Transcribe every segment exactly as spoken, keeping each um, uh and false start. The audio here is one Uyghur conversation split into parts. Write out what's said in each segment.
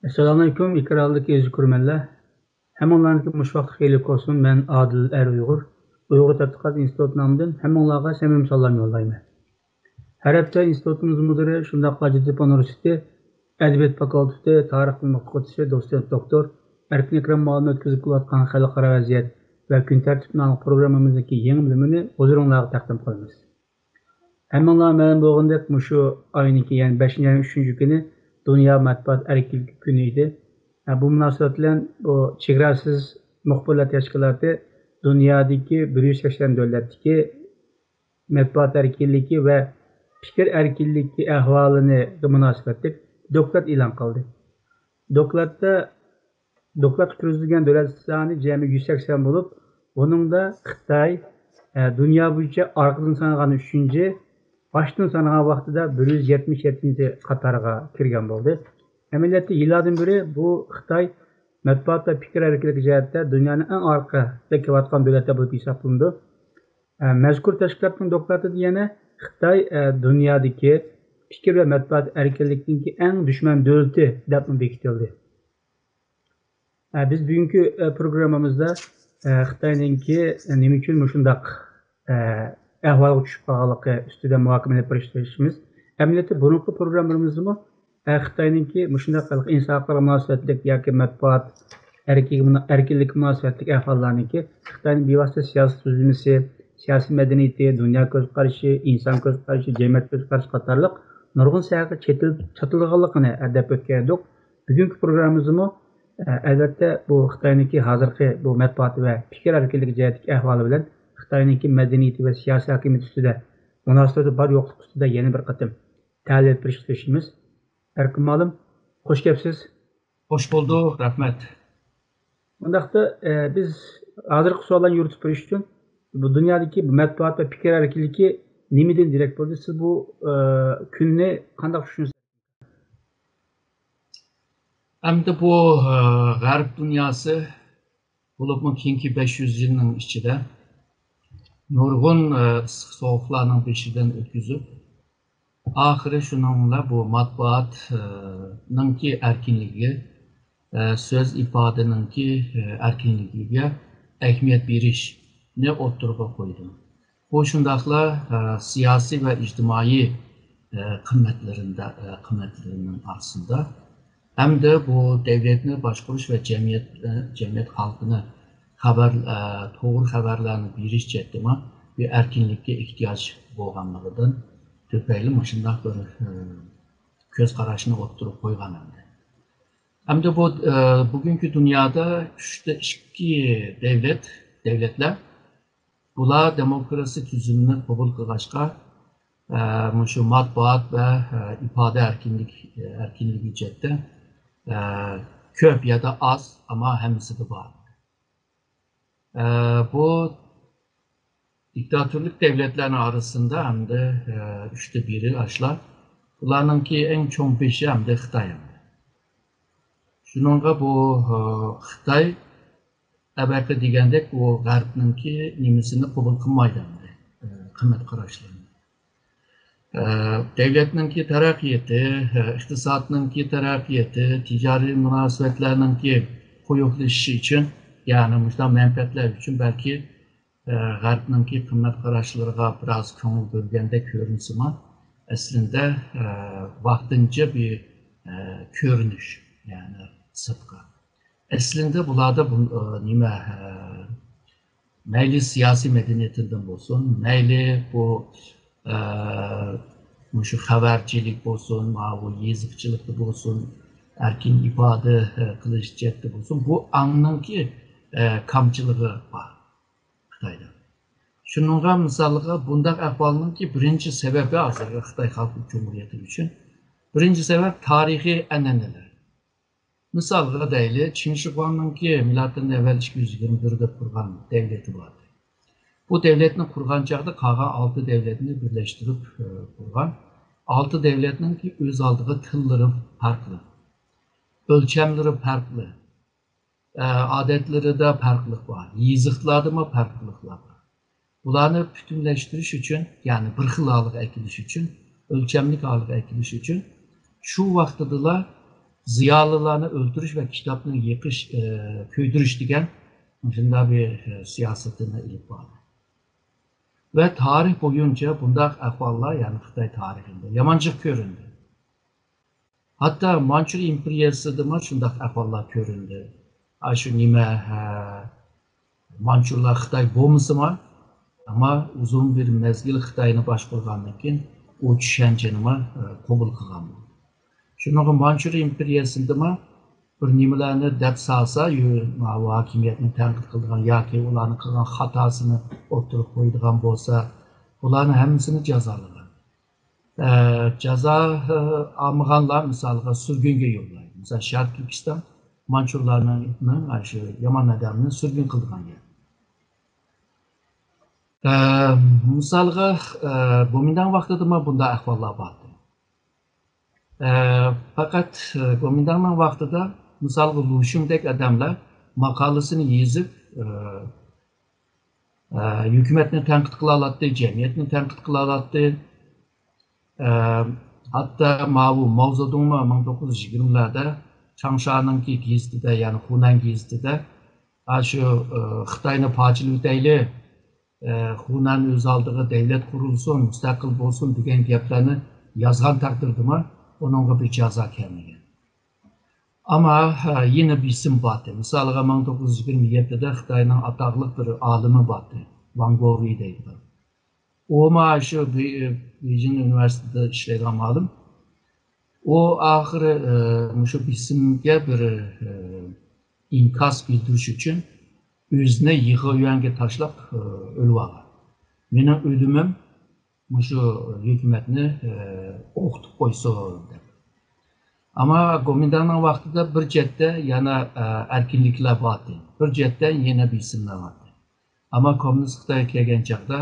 ئەسسالامۇئەلەيكۇم، ئىكراملىق ئىزچى كۆرۈرمەنلەر. ھەممىڭلارنىڭكى مۇشۇ ۋاقىت خەيرلىك بولسۇن. مەن ئادىل ئەر ئۇيغۇر. ئۇيغۇر تەتقىقات ئىنستىتۇتى نامىدىن ھەممىڭلارغا سەمىمىي سالام يوللايمەن. ھەر ھەپتە ئىنستىتۇتىمىز مۇدىرى، شۇنداقلا ھاجەتتېپە ئۇنىۋېرسىتېتى ئەدەبىيات فاكۇلتېتى تارىخ بۆلۈمى ئوقۇتقۇچىسى، دوتسېنت دوكتور ئەركىن ئەكرەم مۇئەللىم ئۆتكۈزۈپ كېلىۋاتقان خەلقئارا ۋەزىيەت ۋە كۈن تەرتىپى ناملىق پروگراممىمىزنىڭكى يېڭى بۆلۈمىنى ھۇزۇرۇڭلارغا تەقدىم قىلىمىز. ھەممىڭلارغا مەلۇم بولغىنىدەك، مۇشۇ ئاينىڭكى، يەنى بەشىنچى ئاينىڭ ئۈچىنچى كۈنى دۇنيا مەتبۇئات ئەركىنلىكى كۈنى ئىدى. ھە، بۇ مۇناسىۋەت بىلەن بۇ چېگراسىز مۇخبىرلار تەشكىلاتى دۇنيادىكى بىر يۈز سەكسەن دۆلەتتىكى مەتبۇئات ئەركىنلىكى ۋە پىكىر ئەركىنلىكى ئەھۋالىنىڭ مۇناسىۋەتلىك دوكلات ئېلان قىلدى. دوكلاتتا دوكلاتقا كىرگۈزۈلگەن دۆلەت سانى جەمئىي يۈز سەكسەن بولۇپ، بۇنىڭدا خىتاي، ئە، دۇنيا بويىچە ئارقىدىن سانىغان ئۈچىنچى، باشتىن سانىغان ۋاقتىدا بىر يۈز يەتمىش يەتتىنچى قاتارغا كىرگەن بولدى. ئەمەلىيەتتە يىللاردىن بېرى بۇ خىتاي مەتبۇئات ۋە پىكىر ئەركىنلىكى جەھەتتە دۇنيانىڭ ئەڭ ئارقىدا كېلىۋاتقان دۆلەتلەر بولۇپ ھېسابلىنىدۇ. ئە، مەزكۇر تەشكىلاتنىڭ دوكلاتىدا يەنە خىتاي، ئە، دۇنيادىكى پىكىر ۋە مەتبۇئات ئەركىنلىكىنىڭكى ئەڭ دۈشمەن دۆلىتى دەپمۇ بېكىتىلدى. ئە، بىز بۈگۈنكى، ئە، پروگراممىمىزدا، ئە، خىتاينىڭكى، ئە، نېمە ئۈچۈن مۇشۇنداق، ئە، ئەھۋالغا چۈشۈپ قالغانلىقى ئۈستىدە مۇھاكىمە ئېلىپ بېرىشنى ئىستەيمىز. ئەمەلىيەتتە بۇرۇنقى پروگراممىلىرىمىزدىمۇ، ئە، خىتاينىڭكى مۇشۇنداق ئىنسان ھەقلىرىغا مۇناسىۋەتلىك ياكى مەتبۇئات ئەركىنلىكى مۇنا-، ئەركىنلىكى مۇناسىۋەتلىك ئەھۋاللارنىڭكى خىتاينىڭ بىۋاسىتە سىياسىي تۈزۈلمىسى، سىياسىي مەدەنىيىتى، دۇنيا كۆز قارىشى، ئىنسان كۆز قارىشى، جەمئىيەت كۆز قارىشى قاتارلىق نۇرغۇن ساھەگە چېتىل-، چاتىلىغانلىقىنى، ئە، دەپ ئۆتكەن ئىدۇق. بۈگۈنكى پروگراممىمىزمۇ، ئە، ئەلۋەتتە، بۇ خىتاينىڭكى ھازىرقى بۇ مەتبۇئات ۋە پىكىر ئەركىنلىكى جەھەتتىكى ئەھۋالى بىلەن خىتاينىڭكى مەدەنىيىتى ۋە سىياسىي ھاكىمىيىتى ئۈستىدە مۇناسىۋىتى بار يوقلۇق ئۈستىدە يەنە بىر قېتىم تەھلىل ئېلىپ بېرىشكە تىرىشىمىز. ئەركىن مۇئەللىم، خوش كەپسىز. خوش بولدۇق، رەھمەت. ئۇنداقتا، ئە، بىز ھازىرقى سوئاللارنى يورۇتۇپ بېرىش ئۈچۈن، بۇ دۇنيادىكى بۇ مەتبۇئات ۋە پىكىر ئەركىنلىكى نېمىدىن دېرەك بولدى؟ سىز بۇ، ئە، كۈننى قانداق چۈشىنىسىز؟ ئەمدى بۇ، ئە، غەرب دۇنياسى، بولۇپمۇ كېيىنكى بەش يۈز يىلنىڭ ئىچىدە نۇرغۇن، ئە، ئىسسىق سوغۇقلارنىڭ بېشىدىن ئۆتكۈزۈپ، ئاخىرى شۇنىڭ بىلەن بۇ مەتبۇئات، ئە، نىڭكى ئەركىنلىكىگە، ئە، سۆز ئىپادىنىڭكى، ئە، ئەركىنلىكىگە ئەھمىيەت بېرىشنى ئوتتۇرىغا قويدى. بۇ شۇنداقلا، ئە، سىياسىي ۋە ئىجتىمائىي، ئە، قىممەتلىرىدە، ئە، قىممەتلىرىنىڭ ئارىسىدا ھەمدە بۇ دەۋلەتنى باشقۇرۇش ۋە جەمئىيەت، ئە، جەمئىيەت خەلقنى خەۋەر، ئە، توغرا خەۋەرلەرنى بېرىش جەھەتتىمۇ بىر ئەركىنلىككە ئېھتىياج بولغانلىقىدىن تۈپەيلى مۇشۇنداق بىر، ئە، كۆز قاراشنى ئوتتۇرىغا قويغان ئەمدى. ئەمدى بۇ، ئە، بۈگۈنكى دۇنيادا ئۈچتە ئىككى دەۋلەت، دەۋلەتلەر بۇلار دېموكراتىيە تۈزۈمىنى قوبۇل قىلغاچقا، ئە، مۇشۇ مەتبۇئات ۋە، ئە، ئىپادە ئەركىنلىك، ئەركىنلىكى جەھەتتە، ئە، كۆپ يا دا ئاز، ئەمما ھەممىسىدە بار. ئە، بۇ دىكتاتورلۇق دەۋلەتلەرنىڭ ئارىسىدا ئەمدى، ئە، ئۈچتە بىرى ئاشۇلار. بۇلارنىڭكى ئەڭ چوڭ بېشى ئەمدى خىتاي ئەمدى. شۇنىڭغا بۇ، ئە، خىتاي ئەۋەقە دېگەندەك، ئۇ غەربنىڭكى نېمىسىنى قوبۇل قىلمايدۇ ئەمدى، ئە، قىممەت قاراشلىرىنى. ئە، دەۋلەتنىڭكى تەرەققىياتى، ئە، ئىقتىسادنىڭكى تەرەققىياتى، تىجارىي مۇناسىۋەتلەرنىڭكى قويۇقلىشىشى ئۈچۈن، يەنى مۇشۇنداق مەنپەئەتلەر ئۈچۈن بەلكى، ئە، غەربنىڭكى قىممەت قاراشلىرىغا بىراز كۆڭۈل بۆلگەندەك كۆرۈنسىمۇ، ئەسلىندە، ئە، ۋاقتىنچە بىر، ئە، كۆرۈنۈش، يەنى سىرتقا. ئەسلىندە بۇلاردا بۇ، ئە، نېمە، ئە، مەيلى سىياسىي مەدەنىيىتىدىن بولسۇن، مەيلى بۇ، ئە، مۇشۇ خەۋەرچىلىك بولسۇن، ماۋۇ يېزىقچىلىقتا بولسۇن، ئەركىن ئىپادە، ئە، قىلىش جەھەتتە بولسۇن، بۇ ئاڭنىڭكى، ئە، كامچىلىقى بار خىتايدا. شۇنىڭغا مىسالغا بۇنداق ئەھۋالنىڭكى بىرىنچى سەۋەبى ھازىرقى خىتاي خەلق جۇمھۇرىيىتى ئۈچۈن بىرىنچى سەۋەب تارىخىي ئەنئەنىلەر. مىسالغا دەيلى، چىن شىخۇاڭنىڭكى مىلادتىن ئەۋۋەل ئىككى يۈز يىگىرمە بىردە قۇرغان دەۋلىتى بار. بۇ دەۋلەتنى قۇرغان چاغدا قالغان ئالتە دەۋلەتنى بىرلەشتۈرۈپ، ئە، قۇرغان. ئالتە دەۋلەتنىڭكى ئۆز ئالدىغا تىللىرى پەرقلىق، ئۆلچەملىرى پەرقلىق، ئە، ئادەتلىرىدە پەرقلىق بار، يېزىقلاردىمۇ پەرقلىقلار بار. بۇلارنى پۈتۈنلەشتۈرۈش ئۈچۈن، يەنى بىر خىل ھالغا ئەكېلىش ئۈچۈن، ئۆلچەملىك ھالغا ئەكېلىش ئۈچۈن شۇ ۋاقتىدىلا زىيالىيلارنى ئۆلتۈرۈش ۋە كىتابنى يېقىش، ئە، كۆيدۈرۈش دېگەن مۇشۇنداق بىر، ئە، سىياسىتىنى ئېلىپ باردى. ۋە تارىخ بويىچە بۇنداق ئەھۋاللار، يەنى خىتاي تارىخىدا يامان جىق كۆرۈندى. ھەتتا مانچۇر ئىمپېرىيەسىدىمۇ شۇنداق ئەھۋاللار كۆرۈندى. ئاشۇ نېمە، ھە، مانچۇرلار خىتاي بولمىسىمۇ، ئەمما ئۇزۇن بىر مەزگىل خىتاينى باشقۇرغاندىن كېيىن ئۇ چۈشەنچىنىمۇ، ھە، قوبۇل قىلغان بولدى. شۇنىڭغا مانچۇر ئىمپېرىيەسىدىمۇ بىر نېمىلەرنى دەپ سالسا، يۆ-، ماۋۇ ھاكىمىيەتنى تەنقىد قىلىدىغان ياكى ئۇلارنىڭ قىلغان خاتاسىنى ئوتتۇرىغا قويىدىغان بولسا، بۇلارنى ھەممىسىنى جازالىغان. ئە، جازا، ئە، ئالمىغانلار مىسالغا سۈرگۈنگە يوللايدۇ. مىسال، شەرقىي تۈركىستان مانچۇرلارنىڭ، ئاشۇ يامان ئادەمنى سۈرگۈن قىلىدىغان يەر. ئە، مىسالغا، ئە، گومىنداڭ ۋاقتىدىمۇ بۇنداق ئەھۋاللار بار ئىدى. ئە، پەقەت، ئە، گومىنداڭنىڭ ۋاقتىدا، مىسالغا، لۇشۈڭدەك ئادەملەر ماقالىسىنى يېزىپ، ئە، ئە، ھۆكۈمەتنى تەنقىد قىلالاتتى، جەمئىيەتنى تەنقىد قىلالاتتى. ئە، ھەتتا ماۋۇ ماۋزېدۇڭمۇ مىڭ توققۇز يۈز يىگىرمىلەردە چاڭشانىڭكى گېزىتىدە، يەنى خۇنەن گېزىتىدە، ئاشۇ، ئە، خىتاينى پارچىلىۋېتەيلى، ئە، خۇنەن ئۆز ئالدىغا دەۋلەت قۇرۇلسۇن، مۇستەقىل بولسۇن دېگەن گەپلەرنى يازغان تەقدىردىمۇ ئۇنىڭغا بىر جازا كەلمىگەن. ئەمما، ھە، يەنە بېسىم بارتى. مىسالغا، مىڭ توققۇز يۈز يىگىرمە يەتتىدە خىتاينىڭ ئاتاقلىق بىر ئالىمى بارتى، ۋاڭ گوۋېي دەيدىغان. ئۇمۇ شۇ بېي-، بېيجىڭ ئۇنىۋېرسىتېتىدا ئىشلەيدىغان ئالىم. ئۇ ئاخىرى، ئە، مۇشۇ بېسىمگە بىر، ئە، ئىنكاس بىلدۈرۈش ئۈچۈن ئۆزىنى يىغېيۈەنگە تاشلاپ، ئە، ئۆلۈۋالغان. مېنىڭ ئۆلۈمۈم مۇشۇ ھۆكۈمەتنى، ئە، ئوقۇتۇپ قويسۇن دەپ. ئەمما گومىنداڭنىڭ ۋاقتىدا بىر جەھەتتە يەنە، ئە، ئەركىنلىكلەر بارتى، بىر جەھەتتە يەنە بېسىملەر بارتى. ئەمما كوممۇنىست خىتايغا كەلگەن چاغدا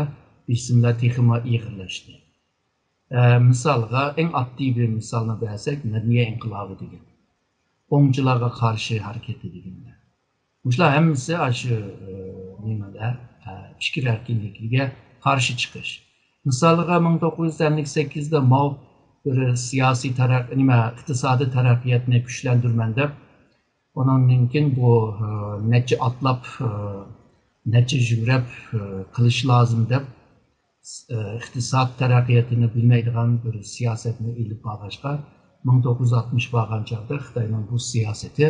بېسىملەر تېخىمۇ ئېغىرلاشتى. ئە، مىسالغا، ئەڭ ئاددىي بىر مىسالنى بەرسەك، مەدەنىيە ئىنقىلابى دېگەن. ئوڭچىلارغا قارشى ھەرىكىتى دېگەندەك. مۇشۇلار ھەممىسى ئاشۇ، ئە، نېمىدە، ئە، پىكىر ئەركىنلىكىگە قارشى چىقىش. مىسالغا، مىڭ توققۇز يۈز ئەللىك سەككىزدە ماۋ بىر سىياسىي تەرەق-، نېمە، ئىقتىسادىي تەرەققىياتنى كۈچلەندۈرىمەن دەپ، ئۇنىڭدىن كېيىن بۇ، ئە، نەچچە ئاتلاپ، ئە، نەچچە يۈگرەپ، ئە، قىلىش لازىم دەپ، ئىقتىساد تەرەققىياتىنى بىلمەيدىغان بىر سىياسەتنى ئېلىپ بارغاچقا، مىڭ توققۇز يۈز ئاتمىش بارغان چاغدا خىتاينىڭ بۇ سىياسىتى،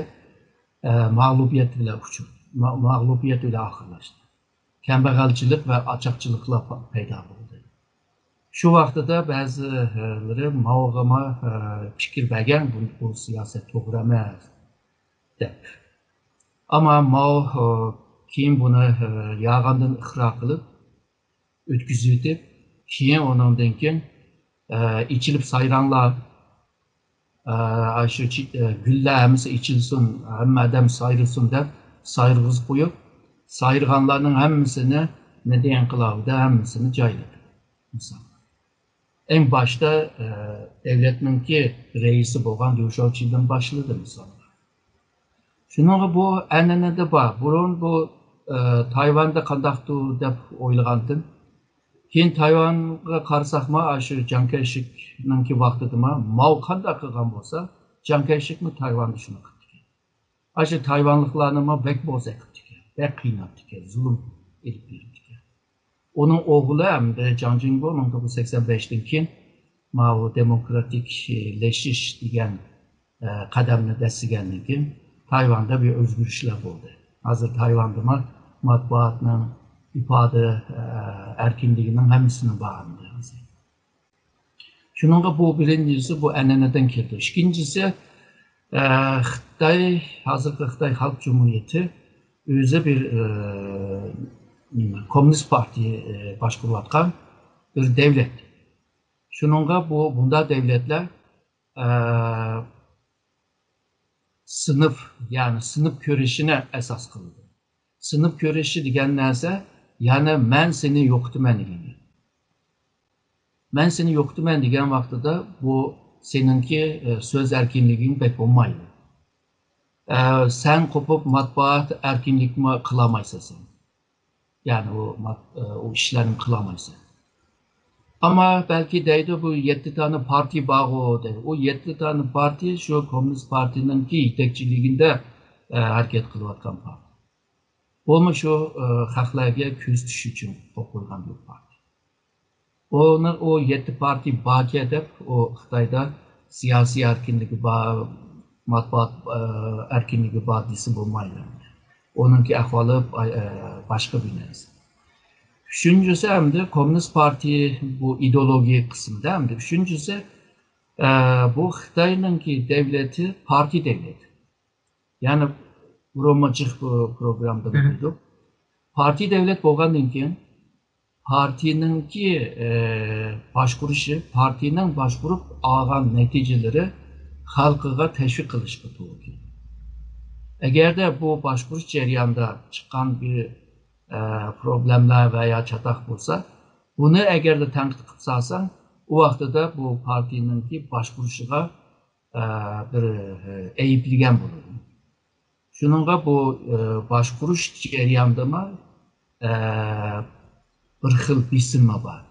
ئە، مەغلۇبىيەت بىلەن ئۇچۇر-، مە-، مەغلۇبىيەت بىلەن ئاخىرلاشتى. كەمبەغەلچىلىك ۋە ئاچاقچىلىقلار پا-، پەيدا بولدى. شۇ ۋاقتىدا بەزىلىرى ماۋغىمۇ، ئە، پىكىر بەرگەن، بۇ، بۇ سىياسەت توغرا ئەمەس، دەپ. ئەمما ماۋ، ئە، كېيىن بۇنى، ئە، يالغاندىن ئىقرار قىلىپ، ئۆتكۈزۈۋېتىپ، كېيىن ئۇنىڭدىن كېيىن، ئە، ئېچىلىپ سايراڭلار، ئە، ئاشۇ چى-، ئە، گۈللەر ھەممىسى ئېچىلسۇن، ھەممە ئادەم سايرىسۇن دەپ سايرىغۇزۇپ قويۇپ، سايرىغانلارنىڭ ھەممىسىنى مەدەنىيەت ئىنقىلابىدا ھەممىسىنى جايلىدى. مىسال. ئەڭ باشتا، ئە، دۆلەتنىڭكى رەئىسى بولغان ليۇ شياۋچىندىن باشلىدى، مىسالغا. شۇنىڭغا بۇ ئەنئەنىدە بار. بۇرۇن بۇ، ئە، تايۋاندا قانداقتۇ دەپ ئويلىغانتىم. كېيىن تايۋانغا قارىساقمۇ، ئاشۇ جياڭ كەيشىكنىڭكى ۋاقتىدىمۇ ماۋ قانداق قىلغان بولسا، جياڭ كەيشىكمۇ تايۋاندا شۇنى قىپتىكەن. ئاشۇ تايۋانلىقلارنىمۇ بەك بوزەك قىپتىكەن، بەك قىيناپتىكەن، زۇلۇم ئېلىپ بېرىپتىكەن. ئۇنىڭ ئوغلى ھەمدە جاڭ جىڭگو مىڭ توققۇز يۈز سەكسەن بەشتىن كېيىن ماۋۇ دېموكراتىكلىشىش دېگەن، ئە، قەدەمنى دەسسىگەندىن كېيىن تايۋاندا بىر ئۆزگىرىشلەر بولدى. ھازىر تايۋاندىمۇ مەتبۇئاتنىڭ، ئىپادە، ئە، ئەركىنلىكىنىڭ ھەممىسىنىڭ بار ئەمدى ھازىر. شۇنىڭغا بۇ بىرىنچىسى بۇ ئەنئەنىدىن كېلىدۇ. ئىككىنچىسى، ئە، خىتاي، ھازىرقى خىتاي خەلق جۇمھۇرىيىتى ئۆزى بىر، ئە، نېمە، كوممۇنىست پارتىيە، ئە، باشقۇرۇۋاتقان بىر دەۋلەت. شۇنىڭغا بۇ، بۇنداق دەۋلەتلەر، ئە، سىنىپ، يەنى سىنىپ كۆرۈشىنى ئاساس قىلىدۇ. سىنىپ كۆرۈشى دېگەن نەرسە، يەنى مەن سېنى يوقىتىمەن دېگەن گەپ. مەن سېنى يوقىتىمەن دېگەن ۋاقتىدا بۇ سېنىڭكى، ئە، سۆز ئەركىنلىكىڭ بەك بولمايدۇ. ئە، سەن قوپۇپ مەتبۇئات ئەركىنلىكمۇ قىلالمايسەن سەن. يەنى ئۇ مات-، ئۇ ئىشلارنى قىلالمايسەن. ئەمما بەلكى دەيدۇ، بۇ يەتتە دانە پارتىيە بارغۇ دەيدۇ. ئۇ يەتتە دانە پارتىيە شۇ كوممۇنىست پارتىيىنىڭكى يېتەكچىلىكىدە ئە، ھەرىكەت قىلىۋاتقان پارتىيە. بۇمۇ شۇ ئە، خەقلەرگە كۆزىتىش ئۈچۈن قويۇلغان بىر پارتىيە. ئۇنى، ئۇ يەتتە پارتىيە باركەن دەپ، ئۇ خىتايدا سىياسىي ئەركىنلىكى بار، مەتبۇئات ئە، ئەركىنلىكى بار دېسە بولمايدۇ. ئۇنىڭكى ئەھۋالى ئە، باشقا بىر نەرسە. ئۈچىنچىسى، ئەمدى كوممۇنىست پارتىيە بۇ ئىدېئولوگىيە قىسمىدا، ئەمدى ئۈچىنچىسى، ئە، بۇ خىتاينىڭكى دەۋلىتى پارتىيە دەۋلىتى. يەنى بۇرۇنمۇ جىق بۇ پروگراممىدا بىلدۇق. پارتىيە دەۋلەت بولغاندىن كېيىن پارتىيىنىڭكى ئە، باشقۇرۇشى، پارتىيىنىڭ باشقۇرۇپ ئالغان نەتىجىلىرى خەلقىگە تەشۋىق قىلىشقا توغرا كېلىدۇ. ئەگەردە بۇ باشقۇرۇش جەريانىدا چىققان بىر ئە، پروبلېمىلار ۋە يا چاتاق بولسا، بۇنى ئەگەردە تەنقىد قىلىپ سالساڭ، ئۇ ۋاقتىدا بۇ پارتىيىنىڭكى باشقۇرۇشىغا ئە، بىر ئە، ئەيىبلىگەن بولىدۇ. شۇنىڭغا بۇ ئە، باشقۇرۇش جەريانىدىمۇ ئە، بىر خىل بېسىممۇ بار.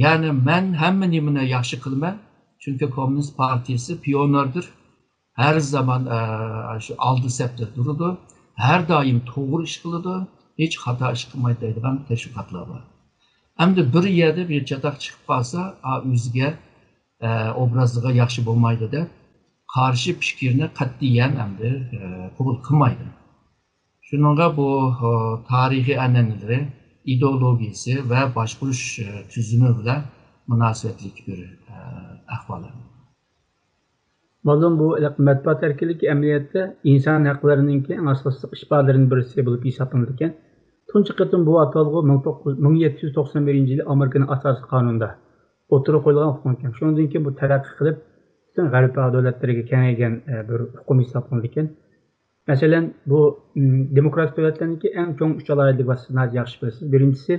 يەنى مەن ھەممە نېمىنى ياخشى قىلىمەن، چۈنكى كوممۇنىست پارتىيىسى پىيونېردۇر. ھەر زامان ئە، شۇ ئالدى سەپتە تۇرىدۇ. ھەر دائىم توغرا ئىش قىلىدۇ. ھېچ خاتا ئىش قىلمايدۇ دەيدىغان تەشۋىقاتلار بار. ئەمدى بىر يەردە بىر چاتاق چىقىپ قالسا، ئا، ئۆزىگە ئە، ئوبرازىغا ياخشى بولمايدۇ دەپ، قارشى پىكىرنى قەتئىيەن ئەمدى ئە، قوبۇل قىلمايدۇ. شۇنىڭغا بۇ ئە، تارىخىي ئەنئەنىلىرى، ئىدېئولوگىيىسى ۋە باشقۇرۇش ئە، تۈزۈمى بىلەن مۇناسىۋەتلىك بىر ئە، ئەھۋال. مەلۇم، بۇ مەتبۇئات ئەركىنلىكى ئەمەلىيەتتە ئىنسان ھەقلىرىنىڭكى ئەڭ ئاساسلىق ئىپادىلىرىنىڭ بىرسى بولۇپ ھېسابلىنىدىكەن. تۇنجى قېتىم بۇ ئاتالغۇ مىڭ توققۇز، مىڭ يەتتە يۈز توقسان بىرىنچى يىلى ئامېرىكىنىڭ ئاساسىي قانۇنىدا ئوتتۇرىغا قويۇلغان ئۇقۇم ئىكەن. شۇنىڭدىن كېيىن بۇ تەرەققىي قىلىپ، پۈتۈن غەرب دۆلەتلىرىگە كېڭەيگەن ئە، بىر ئۇقۇم ھېسابلىنىدىكەن. مەسىلەن، بۇ ئىم، دېموكراتىك دۆلەتلەرنىڭكى ئەڭ چوڭ ئۈچ ئالاھىدىلىكى بار، سىز ناھايىتى ياخشى بىلىسىز. بىرىنچىسى،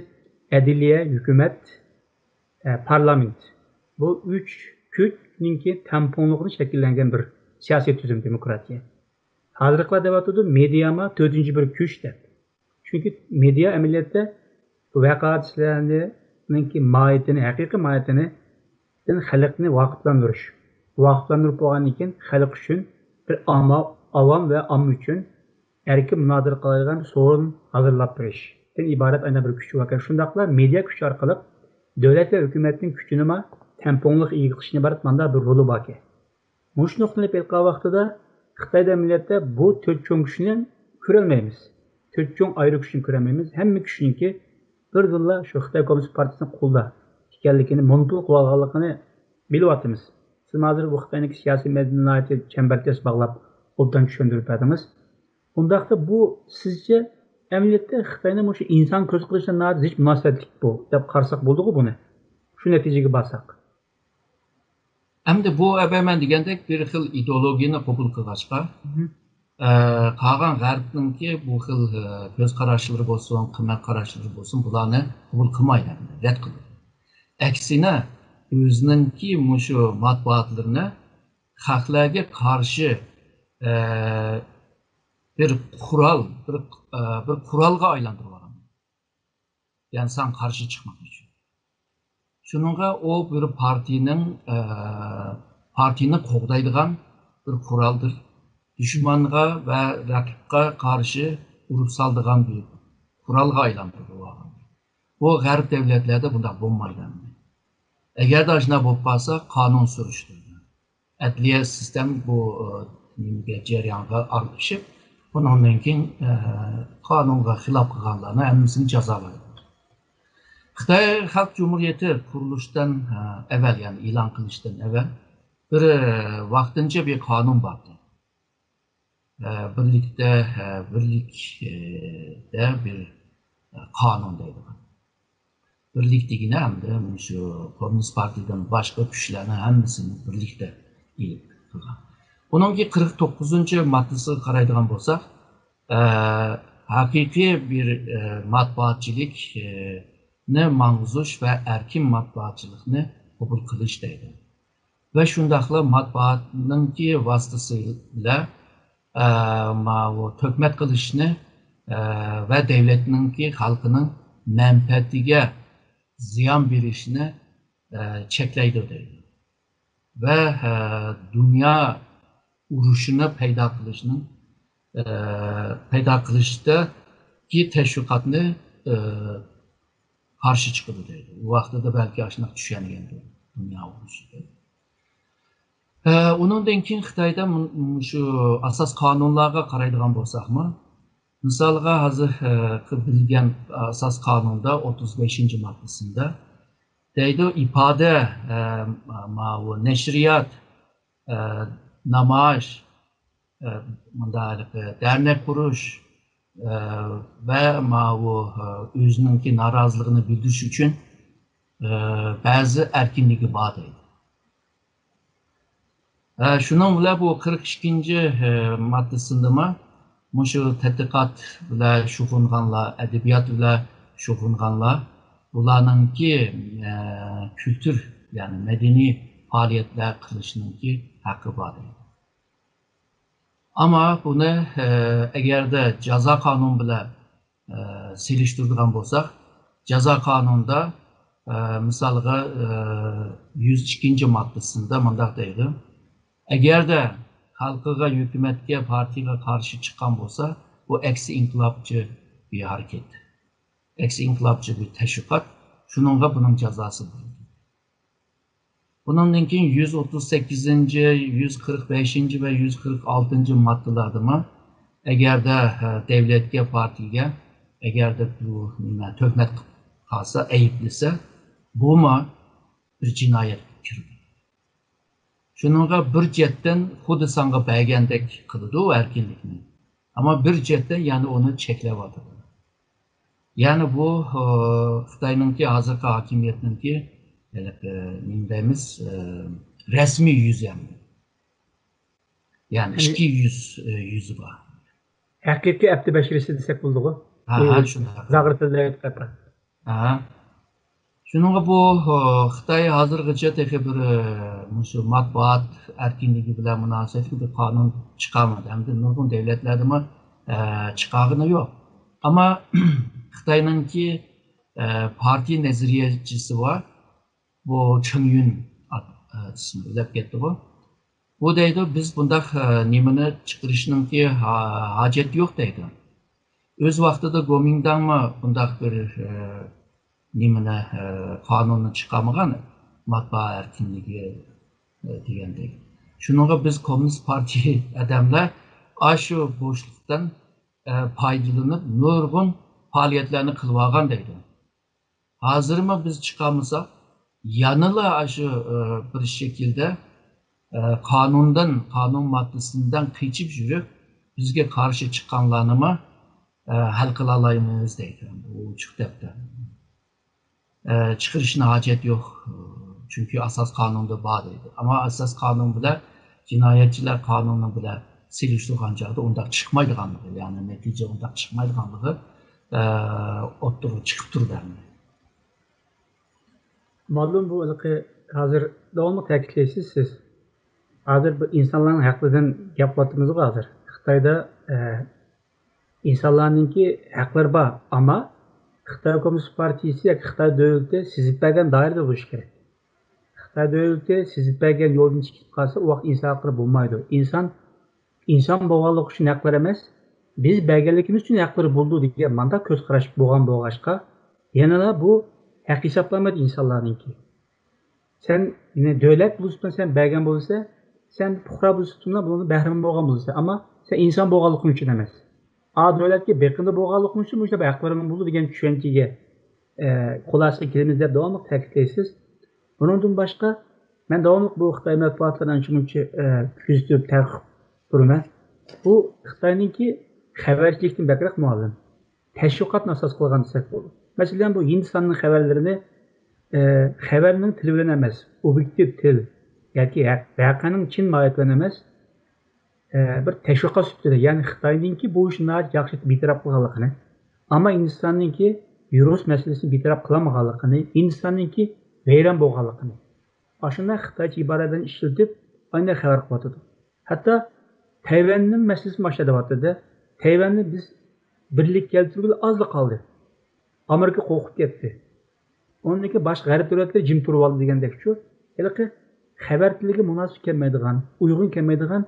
ئەدلىيە، ھۆكۈمەت، ئە، پارلامېنت. بۇ ئۈچ كۈچنىڭكى تەڭپۇڭلۇقىدىن شەكىللەنگەن بىر سىياسىي تۈزۈم دېموكراتىيە. ھازىرقىلار دەۋاتىدۇ، مېدىيامۇ تۆتىنچى بىر كۈچ دەپ. چۈنكى مېدىيا ئەمەلىيەتتە ۋەقە-ھادىسىلەرنىڭكى ماھىيىتىنى، ھەقىقىي ماھىيىتىنى خەلقنى ۋاقىپلاندۇرۇش. ۋاقىپلاندۇرۇپ بولغاندىن كېيىن خەلق ئۈچۈن بىر ئامما-، ئاۋام ۋە ئامما ئۈچۈن ئەركىن مۇنازىرە قىلالايدىغان بىر سورۇن ھازىرلاپ بېرىشتىن ئىبارەت ئاينا بىر كۈچ باركەن. شۇنداقلا مېدىيا كۈچى ئارقىلىق دۆلەت ۋە ھۆكۈمەتنىڭ كۈچىنىمۇ تەڭپۇڭلۇق ئىگە قىلىشتىن ئىبارەت مانداق بىر رولى باركەن. مۇشۇ نۇقتىنى ئېلىپ ئېيتقان ۋاقتىدا خىتايدا ئەمەلىيەتتە بۇ تۆت چوڭ كۈچنى كۆرەلمەيمىز. تۆت چوڭ ئايرىم كۈچنى كۆرەلمەيمىز. ھەممە كۈچنىڭكى بىردىنلا شۇ خىتاي كوممۇنىست پارتىيىسىنىڭ قولىدا ئىكەنلىكىنى، مونوپول قىلىۋالغانلىقىنى بىلىۋاتىمىز. سىز ھازىر بۇ خىتاينىڭكى سىياسىي مەدەنىيىتى چەمبەرچاس باغلاپ، ئوبدان چۈشەندۈرۈپ بەردىڭىز. ئۇنداقتا بۇ سىزچە ئەمەلىيەتتە خىتاينىڭ مۇشۇ ئىنسان كۆز قىلىشىغا ناھايىتى زىچ مۇناسىۋەتلىك بۇ دەپ قارىساق بولىدىغۇ بۇنى؟ شۇ نەتىجىگە بارساق. ئەمدى بۇ ئەبەمەن دېگەندەك بىر خىل ئىدېئولوگىيەنى قوبۇل قىلغاچقا، ئە، قالغان غەربنىڭكى بۇ خىل ئە، كۆز قاراشلىرى بولسۇن، قىممەت قاراشلىرى بولسۇن، بۇلارنى قوبۇل قىلمايدۇ، رەت قىلىدۇ. ئەكسىنە، ئۆزىنىڭكى مۇشۇ مەتبۇئاتلىرىنى خەقلەرگە قارشى ئە، بىر قورال، بىر، ئە، بىر قورالغا ئايلاندۇرۇۋالغان. يەنى ساڭا قارشى چىقماق ئۈچۈن. شۇنىڭغا ئۇ بىر پارتىيىنىڭ، ئە، پارتىيىنى قوغدايدىغان بىر قورالدۇر. دۈشمەنگە ۋە رەقىبقە قارشى ئۇرۇپ سالىدىغان بىر قورالغا ئايلاندۇرۇۋالغان. بۇ غەرب دۆلەتلەردە بۇنداق بولمايدۇ ئەمدى. ئەگەردە ئاشۇنداق بولۇپ قالسا، قانۇن سۈرۈشتۈرىدۇ. ئەدلىيە سىستېما بۇ، ئە، نېمىگە، جەريانغا ئارىلىشىپ، بۇنىڭدىن كېيىن، ئە، قانۇنغا خىلاپ قىلغانلارنى ھەممىسىنى جازالايدۇ. خىتاي خەلق جۇمھۇرىيىتى قۇرۇلۇشتىن، ئە، ئەۋۋەل، يەنى ئېلان قىلىشتىن ئەۋۋەل بىر، ئە، ۋاقتىنچە بىر قانۇن بار ئىدى. ئە، بىرلىكتە، ئە، بىرلىكتە بىر، ئە، قانۇن دەيدىغان. بىرلىك دېگىنى ئەمدى مۇشۇ كوممۇنىست پارتىيىدىن باشقا كۈچلەرنىڭ ھەممىسىنى بىرلىكتە ئېلىپ قىلغان. بۇنىڭكى قىرىق توققۇزىنچى ماددىسىغا قارايدىغان بولساق، ئە، ھەقىقىي بىر، ئە، مەتبۇئاتچىلىكنى ماڭغۇزۇش ۋە ئەركىن مەتبۇئاتچىلىقنى قوبۇل قىلىش دەيدۇ. ۋە شۇنداقلا مەتبۇئاتنىڭكى ۋاسىتىسى بىلەن، ئە، ماۋۇ تۆھمەت قىلىشنى، ئە، ۋە دۆلەتنىڭكى خەلقىنىڭ مەنپەئەتىگە زىيان بېرىشنى ئە، چەكلەيدۇ دەيدۇ. ۋە، ئە، دۇنيا ئۇرۇشىنى پەيدا قىلىشنىڭ، ئە، پەيدا قىلىشتىكى تەشۋىقاتنى، ئە، قارشى چىقىدۇ دەيدۇ. ئۇ ۋاقتىدا بەلكى ئاشۇنداق چۈشەنگەندۇر دۇنيا ئۇرۇشى دەپ. ئە، ئۇنىڭدىن كېيىن خىتايدا مۇ-، مۇشۇ ئاساس قانۇنلارغا قارايدىغان بولساقمۇ، مىسالغا ھازىر، ئە، بىلگەن ئاساس قانۇندا ئوتتۇز بەشىنچى ماددىسىندا دەيدۇ، ئىپادە، ئە، ماۋۇ نەشرىيات، ئە، نامايىش، ئە، مۇنداق ھېلىقى دەرنەك قۇرۇش، ئە، ۋە ماۋۇ، ئە، ئۆزىنىڭكى نارازىلىقىنى بىلدۈرۈش ئۈچۈن، ئە، بەزى ئەركىنلىكى بار دەيدۇ. ئە، شۇنىڭ بىلەن بۇ قىرىق ئىككىنچى، ئە، ماددىسىندىمۇ مۇشۇ تەتقىقات بىلەن شۇغۇللانغانلار، ئەدەبىيات بىلەن شۇغۇللانغانلار، بۇلارنىڭكى، ئە، كۈلتۈر، يەنى مەدەنىي پائالىيەتلەر قىلىشنىڭكى ھەققى بار دەيدۇ. ئەمما بۇنى، ئە، ئەگەردە جازا قانۇن بىلەن، ئە، سېلىشتۇرىدىغان بولساق، جازا قانۇنىدا، ئە، مىسالغا، ئە، يۈز ئىككىنچى ماددىسىندا مۇنداق دەيدۇ، ئەگەردە خەلقىگە، ھۆكۈمەتكە، پارتىيەگە قارشى چىققان بولسا، بۇ ئەكسى ئىنقىلابچى بىر ھەرىكەت، ئەكسى ئىنقىلابچى بىر تەشۋىقات، شۇنىڭغا بۇنىڭ جازاسى بار. بۇنىڭدىن كېيىن يۈز ئوتتۇز سەككىزىنچى، يۈز قىرىق بەشىنچى ۋە يۈز قىرىق ئالتىنچى ماددىلاردىمۇ، ئەگەردە، ئە، دەۋلەتكە، پارتىيەگە، ئەگەردە بۇ نېمە، تۆھمەت قىلىپ قالسا، ئەيىبلىسە، بۇمۇ بىر جىنايەتكە كىرىدۇ. شۇنىڭغا بىر جەھەتتىن خۇددى ساڭا بەرگەندەك قىلىدۇ ئەركىنلىكنى. ئەمما بىر جەھەتتىن يەنە ئۇنى چەكلەۋاتىدۇ. يەنى بۇ، ئى، خىتاينىڭكى ھازىرقى ھاكىمىيەتنىڭكى ھېلىقى نېمە دەيمىز، ئى، رەسمىي يۈزى ئەمدى. يەنى يەنى ئىككى يۈز، ئى، يۈزى بار. ھەقىقىي ئەپتى بەشىرىسى دېسەك بولىدىغۇ؟ ھە، ھە، ئى، شۇنداق. زاغرا تىلدا ئېيتقاندا. ھە. شۇنىڭغا بۇ، ئى، خىتاي ھازىرغىچە تېخى بىر، ئى، مۇشۇ مەتبۇئات ئەركىنلىكى بىلەن مۇناسىۋەتلىك بىر قانۇن چىقارمىدى. ھەمدە نۇرغۇن دۆلەتلەردىمۇ، ئى، چىقارغىنى يوق. ئەمما خىتاينىڭكى، ئى، پارتىيە نەزەرىيەچىسى بار. بۇ چېڭ يۈن ئات-، ئى، ئىسمى ئۆلۈپ كەتتىغۇ. بۇ دەيدۇ، بىز بۇنداق، ئە، نېمىنى چىقىرىشنىڭكى ھا-، ھاجەت يوق دەيدۇ. ئۆز ۋاقتىدا گومىنداڭمۇ بۇنداق بىر، ئە، نېمىنى، ئە، قانۇننى چىقارمىغان، مەتبۇئات ئەركىنلىكى، ئە، دېگەندەك. شۇنىڭغا بىز كوممۇنىست پارتىيە ئادەملەر ئاشۇ بوشلۇقتىن، ئە، پايدىلىنىپ نۇرغۇن پائالىيەتلەرنى قىلىۋالغان دەيدۇ. ھازىرمۇ بىز چىقارمىساق، يەنىلا ئاشۇ، ئى، بىر شەكىلدە، ئى، قانۇندىن، قانۇن ماددىسىدىن قېچىپ يۈرۈپ، بىزگە قارشى چىققانلارنىمۇ، ئى، ھەل قىلالايمىز دەيدۇ. بۇ ئوچۇق دەپتەر. ئى، چىقىرىشنى ھاجەت يوق، چۈنكى ئاساس قانۇندا بار دەيدۇ. ئەمما ئاساس قانۇن بىلەن جىنايەتچىلەر قانۇنى بىلەن سېلىشتۇرغان چاغدا ئۇنداق چىقمايدىغانلىقى، يەنى نەتىجە ئۇنداق چىقمايدىغانلىقى، ئە، ئوتتۇرىغا چىقىپ تۇرىدۇ ئەمدى. مۇئەللىم، بۇ ھېلىقى ھازىر داۋاملىق تەكىتلەيسىز سىز. ھازىر بۇ ئىنسانلارنىڭ ھەقلىرىدىن گەپ قىلىۋاتىمىزغۇ ھازىر. خىتايدا، ئە، ئىنسانلارنىڭكى ھەقلىرى بار، ئەمما خىتاي كوممۇنىست پارتىيىسى ياكى خىتاي دۆلىتى سىزىپ بەرگەن دائىرىدە بولۇشى كېرەك. خىتاي دۆلىتى سىزىپ بەرگەن يولدىن چىقىپ قالسا، ئۇ ۋاقىت ئىنسان ھەقلىرى بولمايدۇ. ئىنسان، ئىنسان بولغانلىقى ئۈچۈن ھەقلىرى ئەمەس، بىز بەرگەنلىكىمىز ئۈچۈن ھەقلىرى بولىدۇ دېگەن مانداق كۆز قاراش بولغان بولغاچقا، يەنىلا بۇ ھەق ھېسابلانمايدۇ ئىنسانلارنىڭكى. سەن، يەنى دۆلەت بولۇشتىن سەن بەرگەن بولسا، سەن پۇقرا بولۇشتىن بۇنىڭدىن بەھرىمەن بولغان بولىسەن. ئەمما سەن ئىنسان بولغانلىقىڭ ئۈچۈن ئەمەس. ئا، دۆلەتكە بېقىندى بولغانلىقىڭ ئۈچۈن مۇشۇنداق بىر ھەقلىرىڭ بولىدۇ دېگەن چۈشەنچىگە، ئە، خۇلاسىگە كېلىمىز دەپ داۋاملىق تەكىتلەيسىز. بۇنىڭدىن باشقا، مەن داۋاملىق بۇ خىتاي مەتبۇئاتلىرىنى ئانچە-مۇنچە، ئە، كۆزىتىپ، تەتقىق قىلىپ تۇرىمەن. بۇ خىتاينىڭكى خەۋەرچىلىكتىن بەكرەك مۇئەللىم. تەشۋىقاتنى ئاساس قىلغان دېسەك بولىدۇ. مەسىلەن، بۇ ھىندىستاننىڭ خەۋەرلىرىنى، ئە، خەۋەرنىڭ تىلى بىلەن ئەمەس، ئوبيېكتىپ تىل ياكى ھەق-، ۋەقەنىڭ چىن ماھىيىتى بىلەن ئەمەس، ئە، بىر تەشۋىقات سۈپىتىدە، يەنى خىتاينىڭكى بۇ ئىشنى ناھايىتى ياخشى ئېتىپ بىتەرەپ قىلغانلىقىنى، ئەمما ھىندىستاننىڭكى يۇرۇس مەسىلىسىنى بىتەرەپ قىلالمىغانلىقىنى، ھىندىستاننىڭكى ۋەيران بولغانلىقىنى، ئاشۇنداق خىتايچە ئىبارىلەرنى ئىشلىتىپ، ئاينى خەۋەر قىلىۋاتىدۇ. ھەتتا تەيۋەننىڭ مەسىلىسىمۇ ئاشۇ دەۋاتىدۇ. تەيۋەننى بىز بىرلىككە كەلتۈرگىلى ئازلا قالدى. ئامېرىكا قورقۇپ كەتتى. ئۇنىڭدىن كېيىن باشقا غەرب دۆلەتلىرى جىم تۇرۇۋالدى دېگەندەكچۇ. ھېلىقى خەۋەر تىلىگە مۇناسىپ كەلمەيدىغان، ئۇيغۇن كەلمەيدىغان،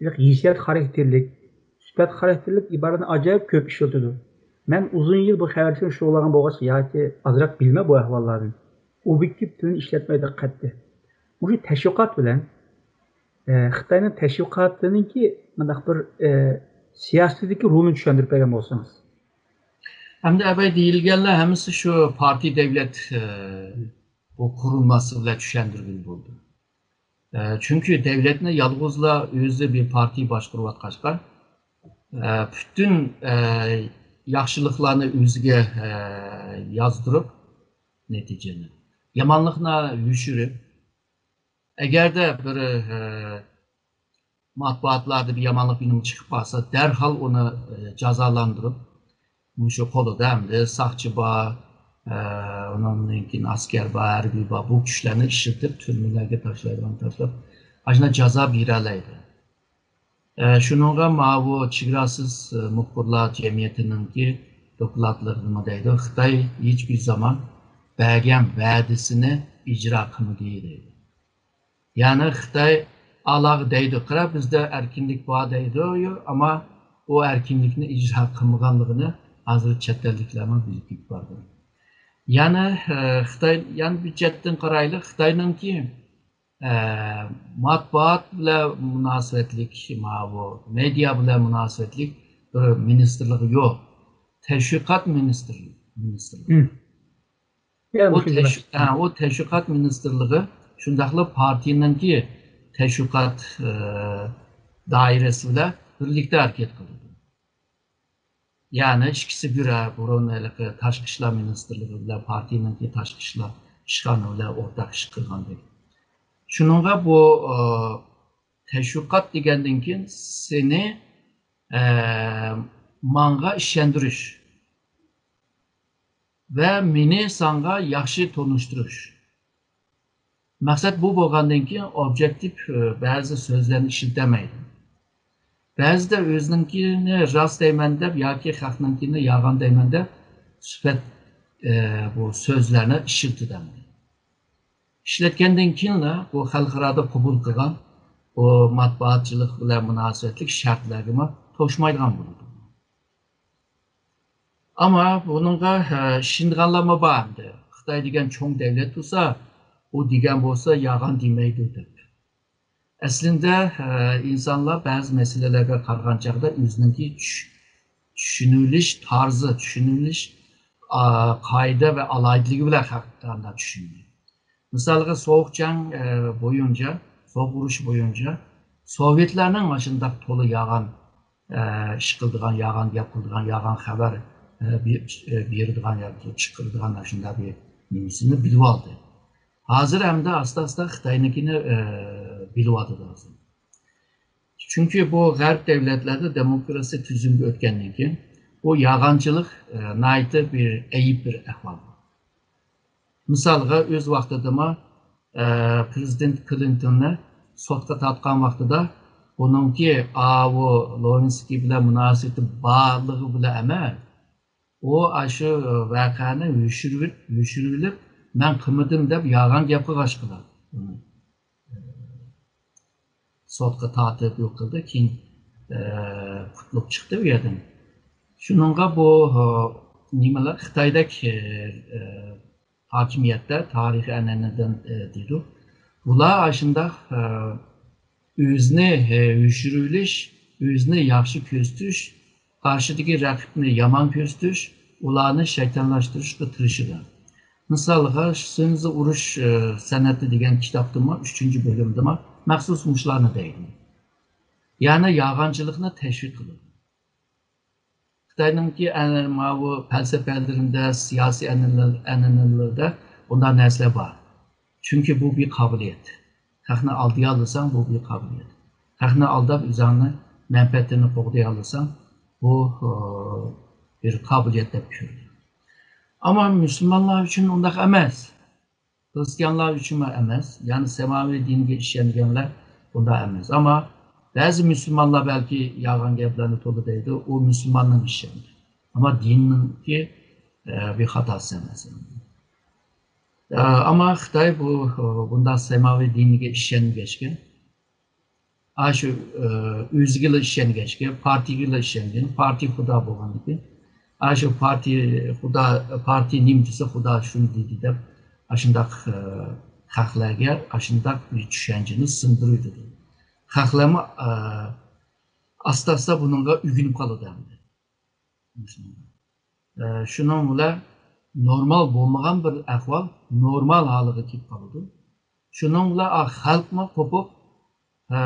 ھېلىقى ھېسسىيات خاراكتېرلىك، سۈپەت خاراكتېرلىك ئىبارىنى ئاجايىپ كۆپ ئىشلىتىدۇ. مەن ئۇزۇن يىل بۇ خەۋەر تىلىنى شۇغۇللانغان بولغاچقا ياكى ئازراق بىلىمەن بۇ ئەھۋاللاردىن. ئوبيېكتىپ تىلنى ئىشلەتمەيدىغان قەتئىي. مۇشۇ تەشۋىقات بىلەن، ئە، خىتاينىڭ تەشۋىقاتىنىڭكى مۇنداق بىر، ئە، سىياسىتىدىكى رولىنى چۈشەندۈرۈپ بەرگەن بولسىڭىز. ئەمدى ئەبەي دېيىلگەنلەر ھەممىسى شۇ پارتىيە دەۋلەت، ئە، بۇ قۇرۇلمىسى بىلەن چۈشەندۈرگىلى بولىدۇ. ئە، چۈنكى دەۋلەتنى يالغۇزلا ئۆزى بىر پارتىيە باشقۇرۇۋاتقاچقا، ئە، پۈتۈن، ئە، ياخشىلىقلارنى ئۆزىگە، ئە، يازدۇرۇپ، نەتىجىنى، يامانلىقنى يوشۇرۇپ، ئەگەردە بىر، ئە، مەتبۇئاتلاردا بىر يامانلىق بىنىمۇ چىقىپ قالسا، دەرھال ئۇنى، ئە، جازالاندۇرۇپ، مۇشۇ قولىدا ئەمدى ساقچى بار، ئە، ئۇنىڭدىن كېيىن ئەسكەر بار، ھەربىي بار، بۇ كۈچلەرنى ئىشلىتىپ، تۈرمىلەرگە تاشلايدىغان تاشلاپ، ئاشۇنداق جازا بېرەلەيدۇ. ئە، شۇنىڭغا ماۋۇ چېگراسىز، ئە، مۇخبىرلار جەمئىيىتىنىڭكى دوكلاتلىرىدىمۇ دەيدۇ، خىتاي ھېچبىر زامان بەرگەن ۋەدىسىنى ئىجرا قىلمىدى دەيدۇ. يەنى خىتاي ئالاغا دەيدۇ، قارا، بىزدە ئەركىنلىك بار دەيدۇ، ئەمما ئۇ ئەركىنلىكنى ئىجرا قىلمىغانلىقىنى ھازىر چەت ئەللىكلەرمۇ بىلىپ كېتىپ بارىدۇ. يەنى، ئە، خىتاي، يەنە بىر چەتتىن قارايلى، خىتاينىڭكى، ئە، مەتبۇئات بىلەن مۇناسىۋەتلىك، ماۋۇ مېدىيا بىلەن مۇناسىۋەتلىك بىر مىنىستىرلىقى يوق. تەشۋىقات مىنىستىرلىقى. مىنىستىرلىقى. مم. يەنە ئۇ مۇشۇ تەش-، ھە، ئۇ تەشۋىقات مىنىستىرلىقى شۇنداقلا پارتىيىنىڭكى تەشۋىقات، ئە، دائىرىسى بىلەن بىرلىكتە ھەرىكەت قىلىدۇ. يەنى ئىككىسى بىر، ھە، بۇرۇن ھېلىقى تاشقى ئىشلار مىنىستىرلىقى بىلەن پارتىيىنىڭكى تاشقى ئىشلار ئىشخانا بىلەن ئورتاق ئىش قىلغاندەك. شۇنىڭغا بۇ، ئە، تەشۋىقات دېگەندىن كېيىن سېنى، ئە، ماڭا ئىشەندۈرۈش ۋە مېنى ساڭا ياخشى تونۇشتۇرۇش. مەقسەت بۇ بولغاندىن كېيىن ئوبيېكتىپ، ئە، بەزى سۆزلەرنى ئىشلىتەلمەيدۇ. بەزىدە ئۆزىنىڭكىنى راست دەيمەن دەپ ياكى خەقنىڭكىنى يالغان دەيمەن دەپ سۈپەت، ئە، بۇ سۆزلەرنى ئىشلىتىدۇ. ئىشلەتكەندىن كېيىنلا بۇ خەلقئارادا قوبۇل قىلغان بۇ مەتبۇئاتچىلىق بىلەن مۇناسىۋەتلىك شەرتلەرگىمۇ توشمايدىغان بولىدۇ. ئەمما بۇنىڭغا، ھە، ئىشىنىدىغانلارمۇ بار ئەمدى. خىتاي دېگەن چوڭ دەۋلەت تۇرسا، ئۇ دېگەن بولسا يالغان دېمەيدۇ دەپ. ئەسلىندە، ھە، ئىنسانلار بەزى مەسىلىلەرگە قارىغان چاغدا ئۆزىنىڭكى چۈش-، چۈشىنىۋېلىش تارزى، چۈشىنىۋېلىش، ئا، قائىدە ۋە ئالاھىدىلىكى بىلەن ھەقىقەتەن چۈشىنىدۇ. مىسالغا، سوغۇق جەڭ، ئە، بويىچە، سوغۇق ئۇرۇش بويىچە سوۋېتلارنىڭ ماشۇنداق تولا يالغان، ئە، ئىش قىلىدىغان، يالغان گەپ قىلىدىغان، يالغان خەۋەر، ئە، بېرىدىغان ياكى چىقىرىدىغان شۇنداق بىر نېمىسىنى بىلىۋالدى. ھازىر ئەمدى ئاستا-ئاستا خىتاينىڭكىنى، ئە، بىلىۋاتىدۇ ھازىر. چۈنكى بۇ غەرب دەۋلەتلەردە دېموكراتىيە تۈزۈمگە ئۆتكەندىن كېيىن بۇ يالغانچىلىق، ئە، ناھايىتى بىر ئەيىب بىر ئەھۋال. مىسالغا، ئۆز ۋاقتىدىمۇ، ئە، پرېزىدېنت كلىنتوننى سوتقا تارتقان ۋاقتىدا ئۇنىڭكى ئاۋۇ لېۋىنسكىي بىلەن مۇناسىۋىتى بارلىقى بىلەن ئەمەس، ئۇ ئاشۇ ۋەقەنى يوشۇرۇۋېلىپ، يوشۇرۇۋېلىپ، مەن قىلمىدىم دەپ يالغان گەپ قىلغاچقىلا ئۇنى، ئە، سوتقا تارتىپ يوق قىلدى، كېيىن، ئە، قۇتۇلۇپ چىقتى ئۇ يەردىن. شۇنىڭغا بۇ، ئە، نېمىلەر خىتايدەك، ئە، ھاكىمىيەتتە تارىخىي ئەنئەنىدىن، ئە، دېدۇق. بۇلار ئاشۇنداق، ئە، ئۆزىنى، ئە، يوشۇرۇۋېلىش، ئۆزىنى ياخشى كۆرسىتىش، قارشىدىكى رەقىبنى يامان كۆرسىتىش، ئۇلارنى شەيتانلاشتۇرۇشقا تىرىشىدۇ. مىسالغا، سۇنزى ئۇرۇش، ئە، سەنئىتى دېگەن كىتابتىمۇ، ئۈچىنچى بۆلۈمدىمۇ مەخسۇس مۇشۇلارنى دەيدۇ. يەنى يالغانچىلىقنى تەشۋىق قىلىدۇ. خىتاينىڭكى ئەنە ماۋۇ پەلسەپىلىرىدە، سىياسىي ئەنئەنە-، ئەنئەنىلىرىدە بۇنداق نەرسىلەر بار. چۈنكى بۇ بىر قابىلىيەت. خەقنى ئالدىيالىساڭ، بۇ بىر قابىلىيەت. خەقنى ئالداپ، ئۆزۈڭنى مەنپەئەتىنى قوغدىيالىساڭ، بۇ، ئۇ، بىر قابىلىيەت دەپ كۆرىدۇ. ئەمما مۇسۇلمانلار ئۈچۈن ئۇنداق ئەمەس. خرىستىيانلار ئۈچۈنمۇ ئەمەس، يەنى سەماۋىي دىنگە ئىشەنگەنلەر بۇنداق ئەمەس. ئەمما بەزى مۇسۇلمانلار بەلكى يالغان گەپلەرنى تولا دەيدۇ، ئۇ مۇسۇلماننىڭ ئىشى. ئەمما دىننىڭكى، ئە، بىر خاتاسى ئەمەس. ئە، ئەمما خىتاي بۇ، ئە، بۇنداق سەماۋى دىنىگە ئىشەنمىگەچكە، ئاشۇ، ئە، ئۆزىگىلا ئىشەنگەچكە، پارتىيىگىلا ئىشەنگەن، پارتىي خۇدا بولغاندىكىن، ئاشۇ پارتىي خۇدا، پارتىي نېمە دېسە، خۇدا شۇنى دېدى دەپ، ئاشۇنداق، ئە، خەقلەرگە ئاشۇنداق بىر چۈشەنچىنى سىڭدۈرۈۋېتىدۇ. خەقلەرمۇ، ئە، ئاستا-ئاستا بۇنىڭغا ئۆگىنىپ قالىدۇ ئەمدى. ئە، شۇنىڭ بىلەن نورمال بولمىغان بىر ئەھۋال نورمال ھالىغا كېلىپ قالىدۇ. شۇنىڭ بىلەن ئا، خەلقمۇ قوپۇپ، ئە،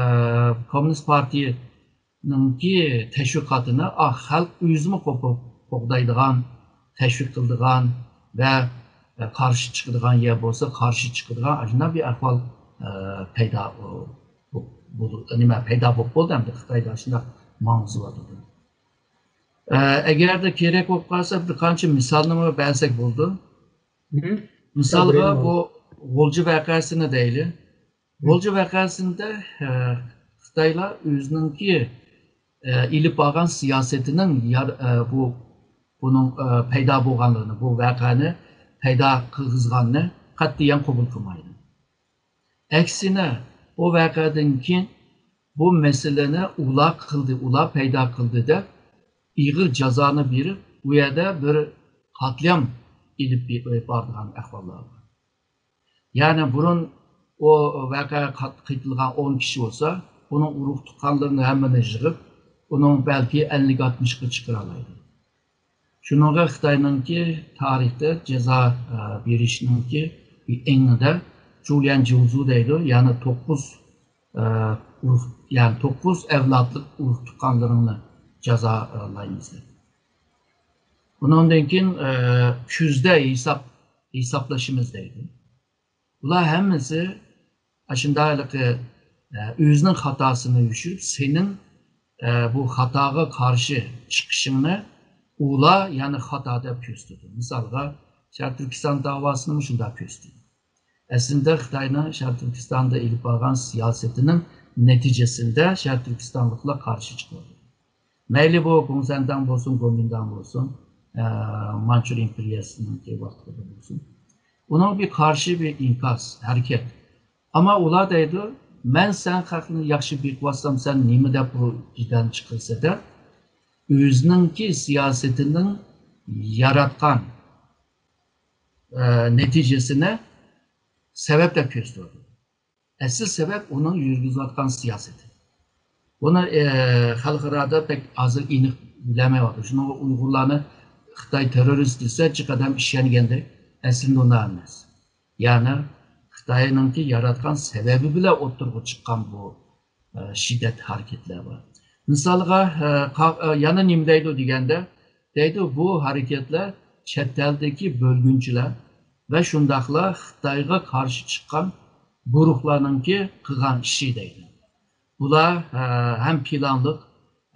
كوممۇنىست پارتىيىنىڭكى تەشۋىقاتىنى ئا، خەلق ئۆزىمۇ قوپۇپ قوغدايدىغان، تەشۋىق قىلىدىغان ۋە، ئە، قارشى چىقىدىغان يا بولسا قارشى چىقىدىغان ئاشۇنداق بىر ئەھۋال، ئە، پەيدا، ئۇ، بۇ، بۇ، نېمە، پەيدا بولۇپ بولدى ئەمدى خىتايدا ئاشۇنداق ماڭغۇزۇۋاتىدۇ. ئە، ئەگەردە كېرەك بولۇپ قالسا، بىر قانچە مىسالنىمۇ بەرسەك بولىدۇ. مم. مىسالغا، بۇ غۇلجا ۋەقەسىنى دەيلى. مم. غۇلجا ۋەقەسىندە، ئە، خىتايلار ئۆزىنىڭكى، ئە، ئېلىپ بارغان سىياسىتىنىڭ يار-، ئە، بۇ، بۇنىڭ، ئە، پەيدا بولغانلىقىنى، بۇ ۋەقەنى پەيدا قىلغۇزغاننى قەتئىيەن قوبۇل قىلمايدۇ. ئەكسىنە، ئۇ ۋەقەدىن كېيىن بۇ مەسىلىنى ئۇلار قىلدى، ئۇلار پەيدا قىلدى دەپ ئېغىر جازانى بېرىپ، ئۇ يەردە بىر قاتلام ئېلىپ بارىدىغان ئەھۋاللار بار. يەنى بۇرۇن ئۇ ۋەقە قات-، قېتىلغان ئون كىشى بولسا، ئۇنىڭ ئۇرۇق تۇغقانلىرىنى ھەممىنى يىغىپ، ئۇنىڭ بەلكى ئەللىك ئاتمىشقا چىقىرالايدۇ. شۇنىڭغا خىتاينىڭكى تارىختا جازا، ئە، بېرىشنىڭكى بىر ئېڭىدا جۇليەن جيۇزۇ دەيدۇ، يەنى توققۇز، ئە، ئۇرۇق، يەنى توققۇز ئەۋلادلىق ئۇرۇق تۇغقانلىرىڭنى جازالايمىز دەپ. ئۇنىڭدىن كېيىن، ئە، كۈزدە ھېساب، ھېسابلىشىمىز دەيدۇ. بۇلار ھەممىسى ئاشۇنداق ھېلىقى، ئە، ئۆزىنىڭ خاتاسىنى يوشۇرۇپ، سېنىڭ، ئە، بۇ خاتاغا قارشى چىقىشىڭنى ئۇلار يەنى خاتا دەپ كۆرسىتىدۇ. مىسالغا، شەرقىي تۈركىستان داۋاسىنىمۇ شۇنداق كۆرسىتىدۇ. ئەسلىدە خىتاينىڭ شەرقىي تۈركىستاندا ئېلىپ بارغان سىياسىتىنىڭ نەتىجىسىندە شەرقىي تۈركىستانلىقلار قارشى چىقىۋاتىدۇ. مەيلى بۇ گوڭسەنداڭ بولسۇن، گومىنداڭ بولسۇن، ئە، مانچۇر ئىمپېرىيەسىنىڭكى ۋاقتىدا بولسۇن. ئۇنىڭ بىر قارشى بىر ئىنكاس، ھەرىكەت. ئەمما ئۇلار دەيدۇ، مەن سەن خەقنى ياخشى بېقىۋاتسام، سەن نېمە دەپ بۇ جېدەلنى چىقىرىسەن دەپ، ئۆزىنىڭكى سىياسىتىنىڭ ياراتقان، ئە، نەتىجىسىنى سەۋەب دەپ كۆرسىتىۋاتىدۇ. ئەسلى سەۋەب ئۇنىڭ يۈرگۈزۈۋاتقان سىياسىتى. بۇنى، ئە، خەلقئارادا بەك ھازىر ئېنىق بىلەلمەيۋاتىدۇ. شۇنىڭغا ئۇيغۇرلارنى خىتاي تېررورىست دېسە، جىق ئادەم ئىشەنگەندەك، ئەسلىدە ئۇنداق ئەمەس. يەنى خىتاينىڭكى ياراتقان سەۋەبى بىلەن ئوتتۇرىغا چىققان بۇ، ئە، شىددەت ھەرىكەتلەر بار. مىسالغا، ئە، قا-، ئە، يەنە نېمە دەيدۇ دېگەندە، دەيدۇ، بۇ ھەرىكەتلەر چەت ئەلدىكى بۆلگۈنچىلەر ۋە شۇنداقلا خىتايغا قارشى چىققان گۇرۇھلارنىڭكى قىلغان ئىشى دەيدۇ. بۇلار، ئە، ھەم پىلانلىق،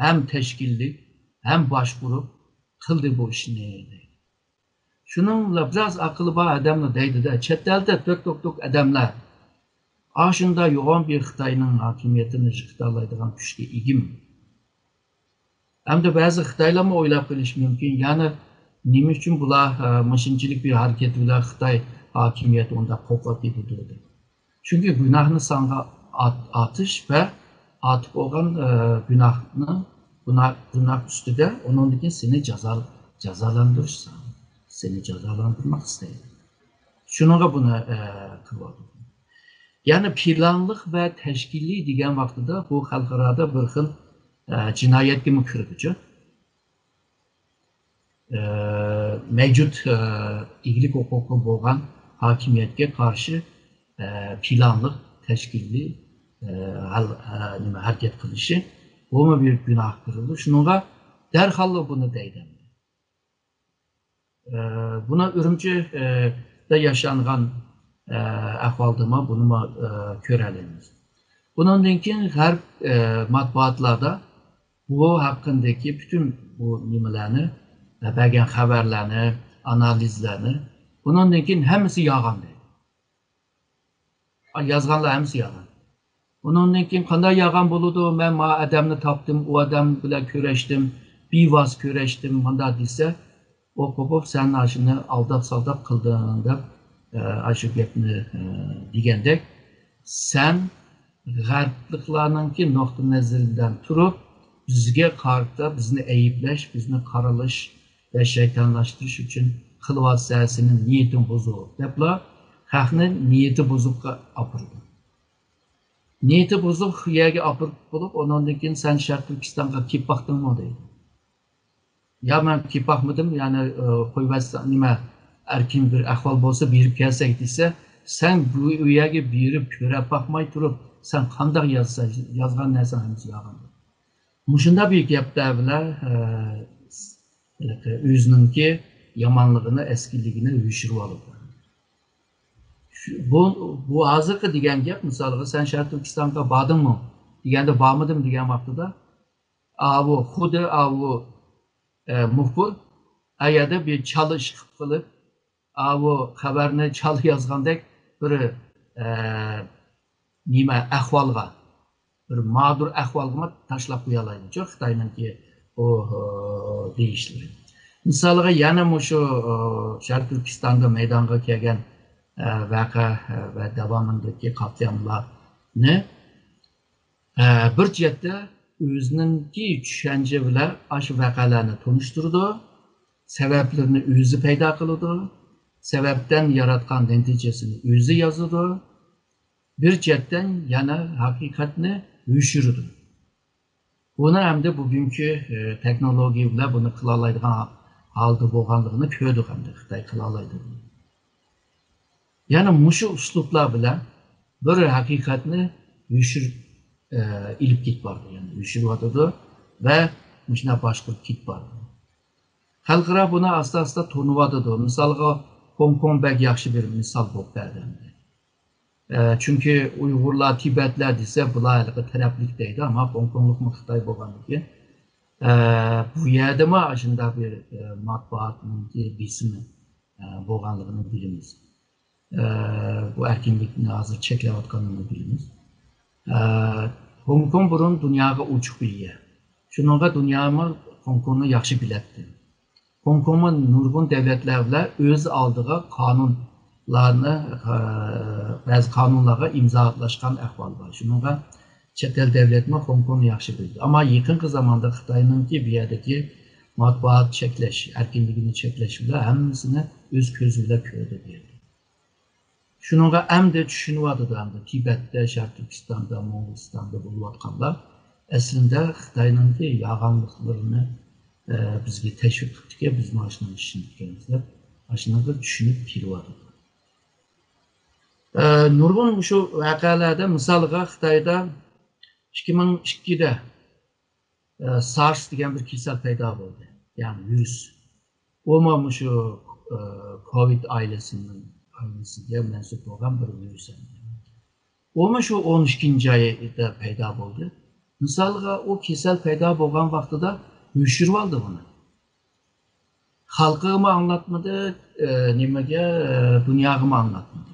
ھەم تەشكىللىك، ھەم باشقۇرۇپ قىلدى بۇ ئىشنى دەيدۇ. شۇنىڭ بىلەن بىراز ئەقلى بار ئادەملەر دەيدۇ-دە، چەت ئەلدە تۆت توكتوك ئادەملەر ئاشۇنداق يوغان بىر خىتاينىڭ ھاكىمىيىتىنى يىقىتالايدىغان كۈچكە ئىگىمۇ؟ ئەمدى بەزى خىتايلارمۇ ئويلاپ قېلىشى مۇمكىن، يەنى نېمە ئۈچۈن بۇلار، ئە، مۇشۇنچىلىك بىر ھەرىكەت بىلەن خىتاي ھاكىمىيىتى ئۇنداق قوپۇپ كېتىدۇ دەپ. چۈنكى گۇناھنى سانغا ئات-، ئاتىش ۋە ئارتىپ بولغان، ئە، گۇناھنى، گۇناھ، گۇناھ ئۈستىدە ئۇنىڭدىن كېيىن سېنى جازا-، جازالاندۇرۇش، سېنى جازالاندۇرماق ئىستەيدۇ. شۇنىڭغا بۇنى، ئە، قىلىۋاتىدۇ. يەنى پىلانلىق ۋە تەشكىللىي دېگەن ۋاقتىدا بۇ خەلقئارادا بىر خىل، ئە، جىنايەتكىمۇ كىرىدۇچۇ. ئە، مەۋجۇت، ئە، ئىگىلىك ھوقۇقى بولغان ھاكىمىيەتكە قارشى، ئە، پىلانلىق تەشكىللىي، ئە، ھەل-، ئە، نېمە، ھەرىكەت قىلىشى، بۇمۇ بىر گۇناھقا كىرىدۇ. شۇنىڭغا دەرھاللا بۇنى دەيدۇ. ئە، بۇنى ئۈرۈمچىدە ياشانغان، ئە، ئەھۋالدىمۇ بۇنىمۇ، ئە، كۆرەلەيمىز. بۇنىڭدىن كېيىن غەرب، ئە، مەتبۇئاتلاردا بۇ ھەققىدىكى پۈتۈن بۇ نېمىلەرنى، ئە، بەرگەن خەۋەرلەرنى، ئانالىزلەرنى، بۇنىڭدىن كېيىن ھەممىسى يالغان دەيدۇ. يازغانلار ھەممىسى يالغان. ئۇنىڭدىن كېيىن قانداق يالغان بولىدۇ؟ مەن ما ئادەمنى تاپتىم، ئۇ ئادەم بىلەن كۆرۈشتۈم، بىۋاسىتە كۆرۈشتۈم، مۇنداق دېسە، ئۇ قوپۇپ، سەن ئاشۇنى ئالداپ-سالداپ قىلدىڭ دەپ، ئاشۇ گەپنى، ئە، دېگەندەك، سەن غەربلىكلارنىڭكى نۇقتىئى نەزىرىدىن تۇرۇپ، بىزگە قارىتا بىزنى ئەيىبلەش، بىزنى قارىلىش ۋە شەيتانلاشتۇرۇش ئۈچۈن قىلىۋاتىسەن، سېنىڭ نىيىتىڭ بۇزۇق، دەپلا خەقنى نىيىتى بۇزۇققا ئاپىرىدۇ. نىيىتى بۇزۇق يەرگە ئاپىرىپ بولۇپ، ئۇنىڭدىن كېيىن سەن شەرقىي تۈركىستانغا كېلىپ باقتىڭمۇ دەيدۇ. يا مەن كېلىپ باقمىدىم، يەنى، ئە، قويۇۋەتسە، نېمە، ئەركىن بىر ئەھۋال بولسا بېرىپ كەلسەك دېسە، سەن بۇ، ئۇ يەرگە بېرىپ كۆرۈپ باقماي تۇرۇپ، سەن قانداق يازسا، يازغان نەرسەڭ ھەممىسى يالغان. مۇشۇنداق بىر گەپلەر بىلەن، ئە، ھېلىقى ئۆزىنىڭكى يامانلىقىنى، ئەسكىلىكىنى يوشۇرۇۋالىدۇ. شۇ، بۇ، بۇ ھازىرقى دېگەن گەپ، مىسالغا، سەن شەرقىي تۈركىستانغا باردىڭمۇ دېگەندە، بارمىدىم دېگەن ۋاقتىدا، ئاۋۇ، خۇددى ئاۋۇ، ئە، مۇخبىر ئەگەردە بىر چالا ئىش قىلىپ قېلىپ، ئاۋۇ خەۋەرنى چالا يازغاندەك بىر، ئە، نېمە ئەھۋالغا، بىر مادۇر ئەھۋالغىمۇ تاشلاپ قويالايدىچۇ خىتاينىڭكى ئۇ، ئۇ، دېيىشلىرى. مىسالغا، يەنە مۇشۇ، ئۇ، شەرقىي تۈركىستاندا مەيدانغا كەلگەن، ئە، ۋەقە، ئە، ۋە داۋامىندىكى قاتلىئاملارنى، ئە، بىر جەھەتتە ئۆزىنىڭكى چۈشەنچە بىلەن ئاشۇ ۋەقەلەرنى تونۇشتۇرىدۇ، سەۋەبلىرىنى ئۆزى پەيدا قىلىدۇ، سەۋەبتىن ياراتقان نەتىجىسىنى ئۆزى يازىدۇ، بىر جەھەتتىن يەنە ھەقىقەتنى يوشۇرىدۇ. بۇنى ئەمدى بۈگۈنكى، ئە، تېخنولوگىيە بىلەن بۇنى قىلالايدىغان ھالدا بولغانلىقىنى كۆردۇق ئەمدى، خىتاي قىلالايدۇ. يەنى مۇشۇ ئۇسلۇبلار بىلەن بىر ھەقىقەتنى يوشۇر-، ئە، ئېلىپ كېتىپ بارىدۇ، يەنى يوشۇرۇۋاتىدۇ ۋە مۇشۇنداق باشقۇرۇپ كېتىپ بارىدۇ. خەلقئارا بۇنى ئاستا-ئاستا تونۇۋاتىدۇ. مىسالغا، خوڭكوڭ بەك ياخشى بىر مىسال بولۇپ بەردى ئەمدى. ئە، چۈنكى ئۇيغۇرلار، تىبەتلەر دېسە، بۇلار ھېلىقى تەرەپلىك دەيدۇ، ئەمما خوڭكوڭلۇقمۇ خىتاي بولغاندىكىن، ئە، بۇ يەردىمۇ ئاشۇنداق بىر، ئە، مەتبۇئاتنىڭكى بېسىمى، ئە، بولغانلىقىنى بىلىمىز. ئە، بۇ ئەركىنلىكنى ھازىر چەكلەۋاتقانلىقىنى بىلىمىز. ئە، خوڭكوڭ بۇرۇن دۇنياغا ئوچۇق بىر يەر. شۇنىڭغا دۇنيامۇ خوڭكوڭنى ياخشى بىلەتتى. خوڭكوڭمۇ نۇرغۇن دۆلەتلەر بىلەن ئۆز ئالدىغا قانۇنلارنى، ئە، بەزى قانۇنلارغا ئىمزالاشقان ئەھۋال بار. شۇنىڭغا چەت ئەل دۆلەتمۇ خوڭكوڭنى ياخشى بىلىدۇ. ئەمما يېقىنقى زاماندا خىتاينىڭكى بۇ يەردىكى مەتبۇئات چەكلەش، ئەركىنلىكىنى چەكلەش بىلەن ھەممىسىنى ئۆز كۆزى بىلەن كۆردى بۇ يەردە. شۇنىڭغا ئەمدى چۈشىنىۋاتىدۇ، ئەمدى تىبەتتە، شەرقىي تۈركىستاندا، موڭغۇلىستاندا بولۇۋاتقانلار ئەسلىدە خىتاينىڭكى يالغانلىقلىرىنى، ئە، بىزگە تەشۋىق قىپتىكەن، بىزمۇ ئاشۇنىڭغا ئىشىنىپتىكەنمىز دەپ، ئاشۇنىڭغا چۈشىنىپ كېلىۋاتىدۇ. ئە، نۇرغۇن مۇشۇ ۋەقەلەردە، مىسالغا، خىتايدا ئىككى مىڭ ئىككىدە، ئە، سارس دېگەن بىر كېسەل پەيدا بولدى، يەنى ۋىرۇس. ئۇمۇ مۇشۇ، ئە، كوۋىد ئائىلىسىنىڭ، ئائىلىسىگە مەنسۇپ بولغان بىر ۋىرۇس ئىدى. ئۇمۇ شۇ ئون ئىككىنچى ئايدا پەيدا بولدى. مىسالغا، ئۇ كېسەل پەيدا بولغان ۋاقتىدا يوشۇرۇۋالدى ئۇنى. خەلقىگىمۇ ئاڭلاتمىدى، ئە، نېمىگە، ئە، دۇنياغىمۇ ئاڭلاتمىدى.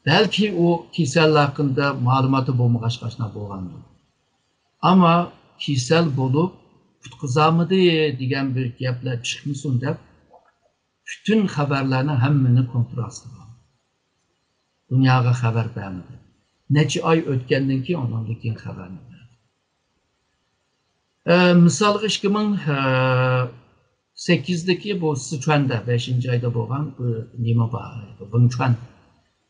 بەلكى ئۇ كېسەل ھەققىدە مەلۇماتى بولمىغاچقا ئاشۇنداق بولغاندۇ. ئەمما كېسەل بولۇپ قۇتقۇزالمىدى دېگەن بىر گەپلەر چىقمىسۇن دەپ، پۈتۈن خەۋەرلەرنى ھەممىنى كونترول ئاستىغا ئالدى. دۇنياغا خەۋەر بەرمىدى. نەچچە ئاي ئۆتكەندىن كېيىن، ئۇنىڭدىن كېيىن خەۋەرنى بەردى. ئە، مىسالغا، ئىككى مىڭ سەككىزدىكى بۇ سىچۈەندە، بەشىنچى ئايدا بولغان بۇ نېمە بار، ۋېنچۈەن،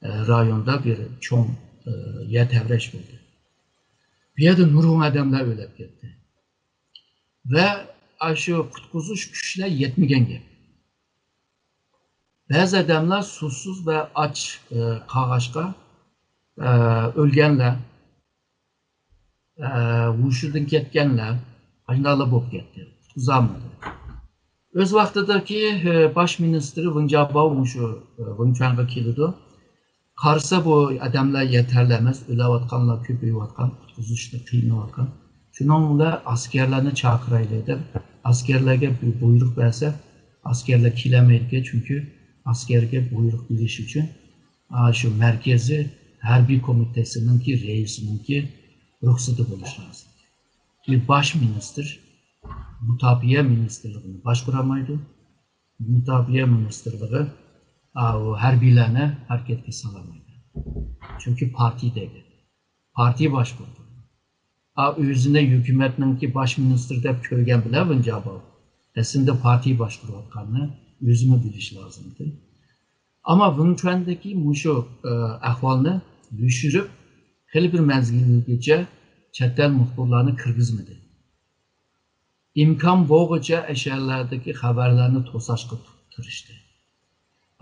ئە، رايوندا بىر چوڭ، ئە، يەر تەۋرەش بولدى. بۇ يەردە نۇرغۇن ئادەملەر ئۆلۈپ كەتتى. ۋە ئاشۇ قۇتقۇزۇش كۈچلەر يەتمىگەن گەپ. بەزى ئادەملەر سۇسىز ۋە ئاچ، ئە، قالغاچقا، ئە، ئۆلگەنلەر، ئە، ھوشىدىن كەتكەنلەر، ئاشۇنداقلار بولۇپ كەتتى. قۇتقۇزالمىدى. ئۆز ۋاقتىدىكى، ئە، باش مىنىستىرى ۋېن جياباۋ مۇشۇ، ئە، ۋېنچۈەنغا كېلىدۇ. قارىسا، بۇ ئادەملەر يېتەرلىك ئەمەس، ئۆلۈۋاتقانلار كۆپىيىۋاتقان، قۇتقۇزۇشتا قىينىلىۋاتقان. شۇنىڭ بىلەن ئەسكەرلەرنى چاقىرايلى دەپ، ئەسكەرلەرگە بۇ-، بۇيرۇق بەرسە، ئەسكەرلەر كېلەلمەيدىكەن، چۈنكى ئەسكەرگە بۇيرۇق بېرىش ئۈچۈن، ئا، شۇ مەركىزىي ھەربىي كومىتېتىنىڭكى رەئىسىنىڭكى رۇخسىتى بولۇشى لازىم. بىر باش مىنىستىر مۇداپىئە مىنىستىرلىقىنى باشقۇرالمايدۇ. مۇداپىئە مىنىستىرلىقى، ئا، ئۇ ھەربىيلەرنى ھەرىكەتكە سالالمايدۇ. چۈنكى پارتىيە دەيدۇ. پارتىيە باشقۇرىدۇ. ئا، ئۆزىنى ھۆكۈمەتنىڭكى باش مىنىستىرى دەپ كۆرگەن بىلەن ۋېن جياباۋ ئەسلىدە پارتىيە باشقۇرۇۋاتقاننى ئۆزىمۇ بىلىش لازىمدى. ئەمما ۋېنچۈەندىكى مۇشۇ، ئە، ئەھۋالنى يوشۇرۇپ، خېلى بىر مەزگىلگىچە چەت ئەل مۇخبىرلارنى كىرگۈزمىدى. ئىمكان بولغۇچە ئەشەلەردىكى خەۋەرلەرنى توساشقا تىرىشتى.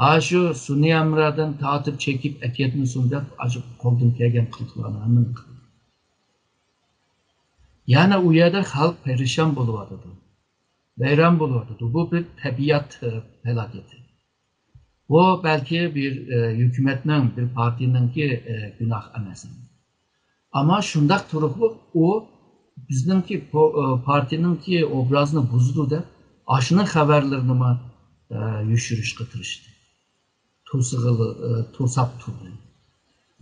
ئاشۇ سۈنئىي ھەمراھدىن تارتىپ چېكىپ ئەكەتمىسۇن دەپ، ئاشۇ قولدىن كەلگەن قىلىقلارنى ھەممىنى قىلدى. يەنە ئۇ يەردە خەلق پەرىشان بولۇۋاتىدۇ، ۋەيران بولۇۋاتىدۇ. بۇ بىر تەبىئەت، ئە، پالاكىتى. بۇ بەلكى بىر، ئە، ھۆكۈمەتنىڭ، بىر پارتىيەنىڭكى، ئە، گۇناھ ئەمەس. ئەمما شۇنداق تۇرۇقلۇق ئۇ بىزنىڭكى پو-، ئە، پارتىيەنىڭكى ئوبرازىنى بۇزىدۇ دەپ، ئاشۇنىڭ خەۋەرلىرىنىمۇ، ئە، يوشۇرۇشقا تىرىشتى. توسىغىلى-، ئە، توساپ تۇردى.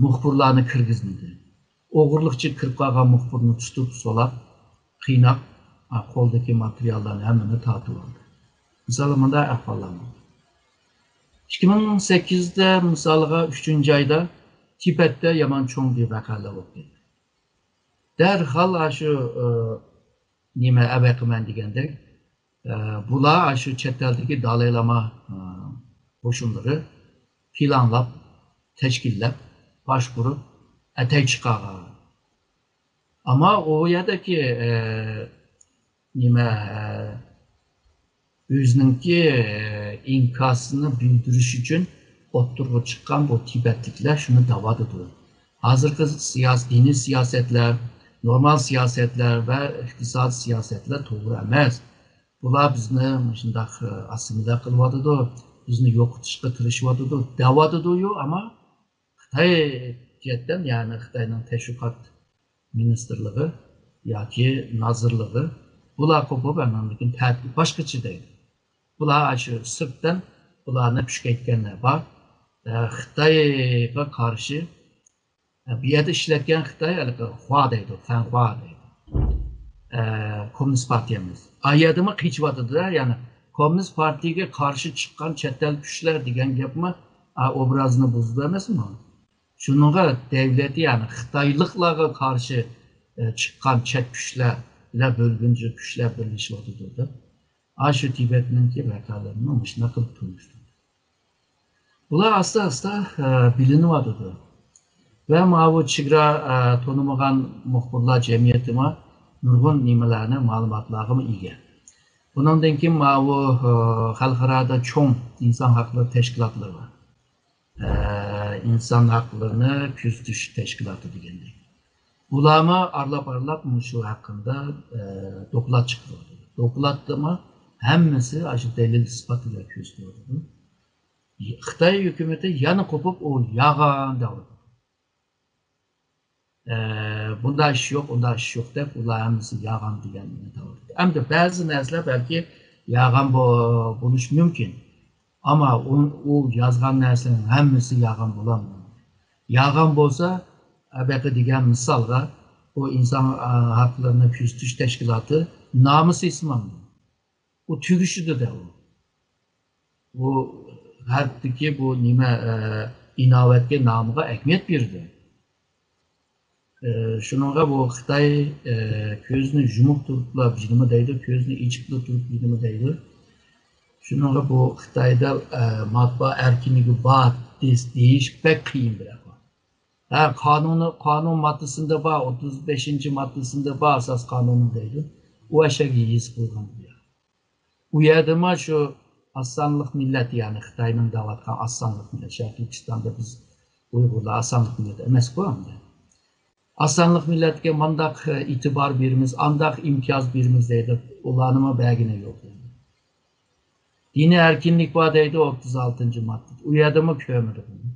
مۇخبىرلارنى كىرگۈزمىدى. ئوغرىلىقچە كىرىپ قالغان مۇخبىرنى تۇتۇپ، سولاپ، قىيناپ، ئا، قولدىكى ماتېرىياللارنى ھەممىنى تارتىۋالدى. مىسالى، مۇنداق ئەھۋاللار بولدى. ئىككى مىڭ سەككىزدە، مىسالىغا، ئۈچىنچى ئايدا تىبەتتە يامان چوڭ بىر ۋەقەلەر بولۇپ كەتتى. دەرھال ئاشۇ، ئە، نېمە، ئەۋەقىمەن دېگەندەك، ئە، بۇلار ئاشۇ چەت ئەلدىكى دالاي لاما، ئە، قوشۇنلىرى پىلانلاپ، تەشكىللەپ، باشقۇرۇپ، ئەتەي چىقارغان. ئەمما ئۇ يەردىكى، ئە، نېمە، ئە، ئۆزىنىڭكى، ئە، ئىنكاسىنى بىلدۈرۈش ئۈچۈن ئوتتۇرىغا چىققان بۇ تىبەتلىكلەر شۇنى دەۋاتىدۇ. ھازىرقى سىياس-، دىنىي سىياسەتلەر، نورمال سىياسەتلەر ۋە ئىقتىسادىي سىياسەتلەر توغرا ئەمەس. بۇلار بىزنى مۇشۇنداق، ئە، ئاسسىمىلە قىلىۋاتىدۇ، بىزنى يوقىتىشقا تىرىشىۋاتىدۇ، دەۋاتىدۇ-يۇ، ئەمما خىتاي جەھەتتىن، يەنى خىتاينىڭ تەشۋىقات مىنىستىرلىقى ياكى نازىرلىقى بۇلار قوپۇپ، ئاندىن كېيىن تەتۈر باشقىچە دەيدۇ. بۇلار شۇ سىرتتىن بۇلارنى پۈشكەيتكەنلەر بار. ئە، خىتايغا قارشى، ئە، بۇ يەردە ئىشلەتكەن خىتاي ھېلىقى خۇا دەيدۇ، فەنخۇا دەيدۇ. ئە، كوممۇنىست پارتىيەمىز. ئا يەردىمۇ قېچىۋاتىدۇ-دە، يەنى كوممۇنىست پارتىيەگە قارشى چىققان چەت ئەل كۈچلەر دېگەن گەپمۇ، ئا، ئوبرازنى بۇزىدۇ ئەمەسمۇ؟ شۇنىڭغا دەۋلەتى، يەنى خىتايلىقلارغا قارشى، ئە، چىققان چەت كۈچلەر بىلەن بۆلگۈنچى كۈچلەر بىرلىشىۋاتىدۇ دەپ، ئاشۇ تىبەتنىڭكى ۋەقەلىرىنى مۇشۇنداق قىلىپ تونۇشتۇردى. بۇلار ئاستا-ئاستا، ئە، بىلىنىۋاتىدۇ. ۋە ماۋۇ چېگرا، ئە، تونۇمىغان مۇخبىرلار جەمئىيىتىمۇ نۇرغۇن نېمىلەرنى، مەلۇماتلارغىمۇ ئىگە. بۇنىڭدىن كېيىن ماۋۇ، ئە، خەلقئارادا چوڭ ئىنسان ھەقلىرى تەشكىلاتلىرى بار. ئە، ئىنسان ھەقلىرىنى كۆزىتىش تەشكىلاتى دېگەندەك. بۇلارمۇ ئارىلاپ-ئارىلاپ مۇشۇ ھەققىدە، ئە، دوكلات چىقىرىۋاتىدۇ. دوكلاتتىمۇ ھەممىسى ئاشۇ دەلىل ئىسپات بىلەن كۆرسىتىۋاتىدۇ. خىتاي ھۆكۈمىتى يەنە قوپۇپ، ئۇ يالغان دەۋاتىدۇ. ئە، بۇنداق ئىش يوق، ئۇنداق ئىش يوق دەپ، ئۇلار ھەممىسى يالغان دېگەننى دەۋاتىدۇ. ئەمدى بەزى نەرسىلەر بەلكى يالغان بو-، بولۇشى مۇمكىن. ئەمما ئۇ، ئۇ يازغان نەرسىنىڭ ھەممىسى يالغان بولالمايدۇ. يالغان بولسا، ئەبەقە دېگەن مىسالغا، بۇ ئىنسان، ئە، ھەقلىرىنى كۆزىتىش تەشكىلاتى نامىسى ئېسىمامدۇ؟ ئۇ تۈگىشىدۇ-دە ئۇ. بۇ غەربتىكى بۇ نېمە، ئە، ئىناۋەتكە، نامىغا ئەھمىيەت بېرىدۇ. ئە، شۇنىڭغا بۇ خىتاي، ئە، كۆزىنى يۇمۇپ تۇرۇپلا بىنىمۇ دەيدۇ، كۆزىنى ئېچىپلا تۇرۇپ بىنىمۇ دەيدۇ. شۇنىڭغا بۇ خىتايدا، ئە، ماتبۇئات ئەركىنلىكى بار دېيىش، دېيىش بەك قىيىن بىر ئەھۋال. ھە، قانۇنى، قانۇن ماددىسىندا بار، ئوتتۇز بەشىنچى ماددىسىندا بار، ئاساس قانۇنى دەيدۇ. ئۇ ئەشەگە يېزىپ قويغان بۇ يەر. ئۇ يەردىمۇ شۇ ئاز سانلىق مىللەت، يەنى خىتاينىڭ دەۋاتقان ئاز سانلىق مىللەت، شەرقىي تۈركىستاندا بىز ئۇيغۇرلار ئاز سانلىق مىللەت ئەمەسقۇ ئەمدى. ئاز سانلىق مىللەتكە مانداق ئېتىبار بېرىمىز، ئانداق ئىمتىياز بېرىمىز دەيدۇ، ئۇلارنىمۇ بەرگىنى يوق. دىنىي ئەركىنلىك بار دەيدۇ، ئوتتۇز ئالتىنچى ماددا. ئۇ يەردىمۇ كۆرمىدۇق بۇنى.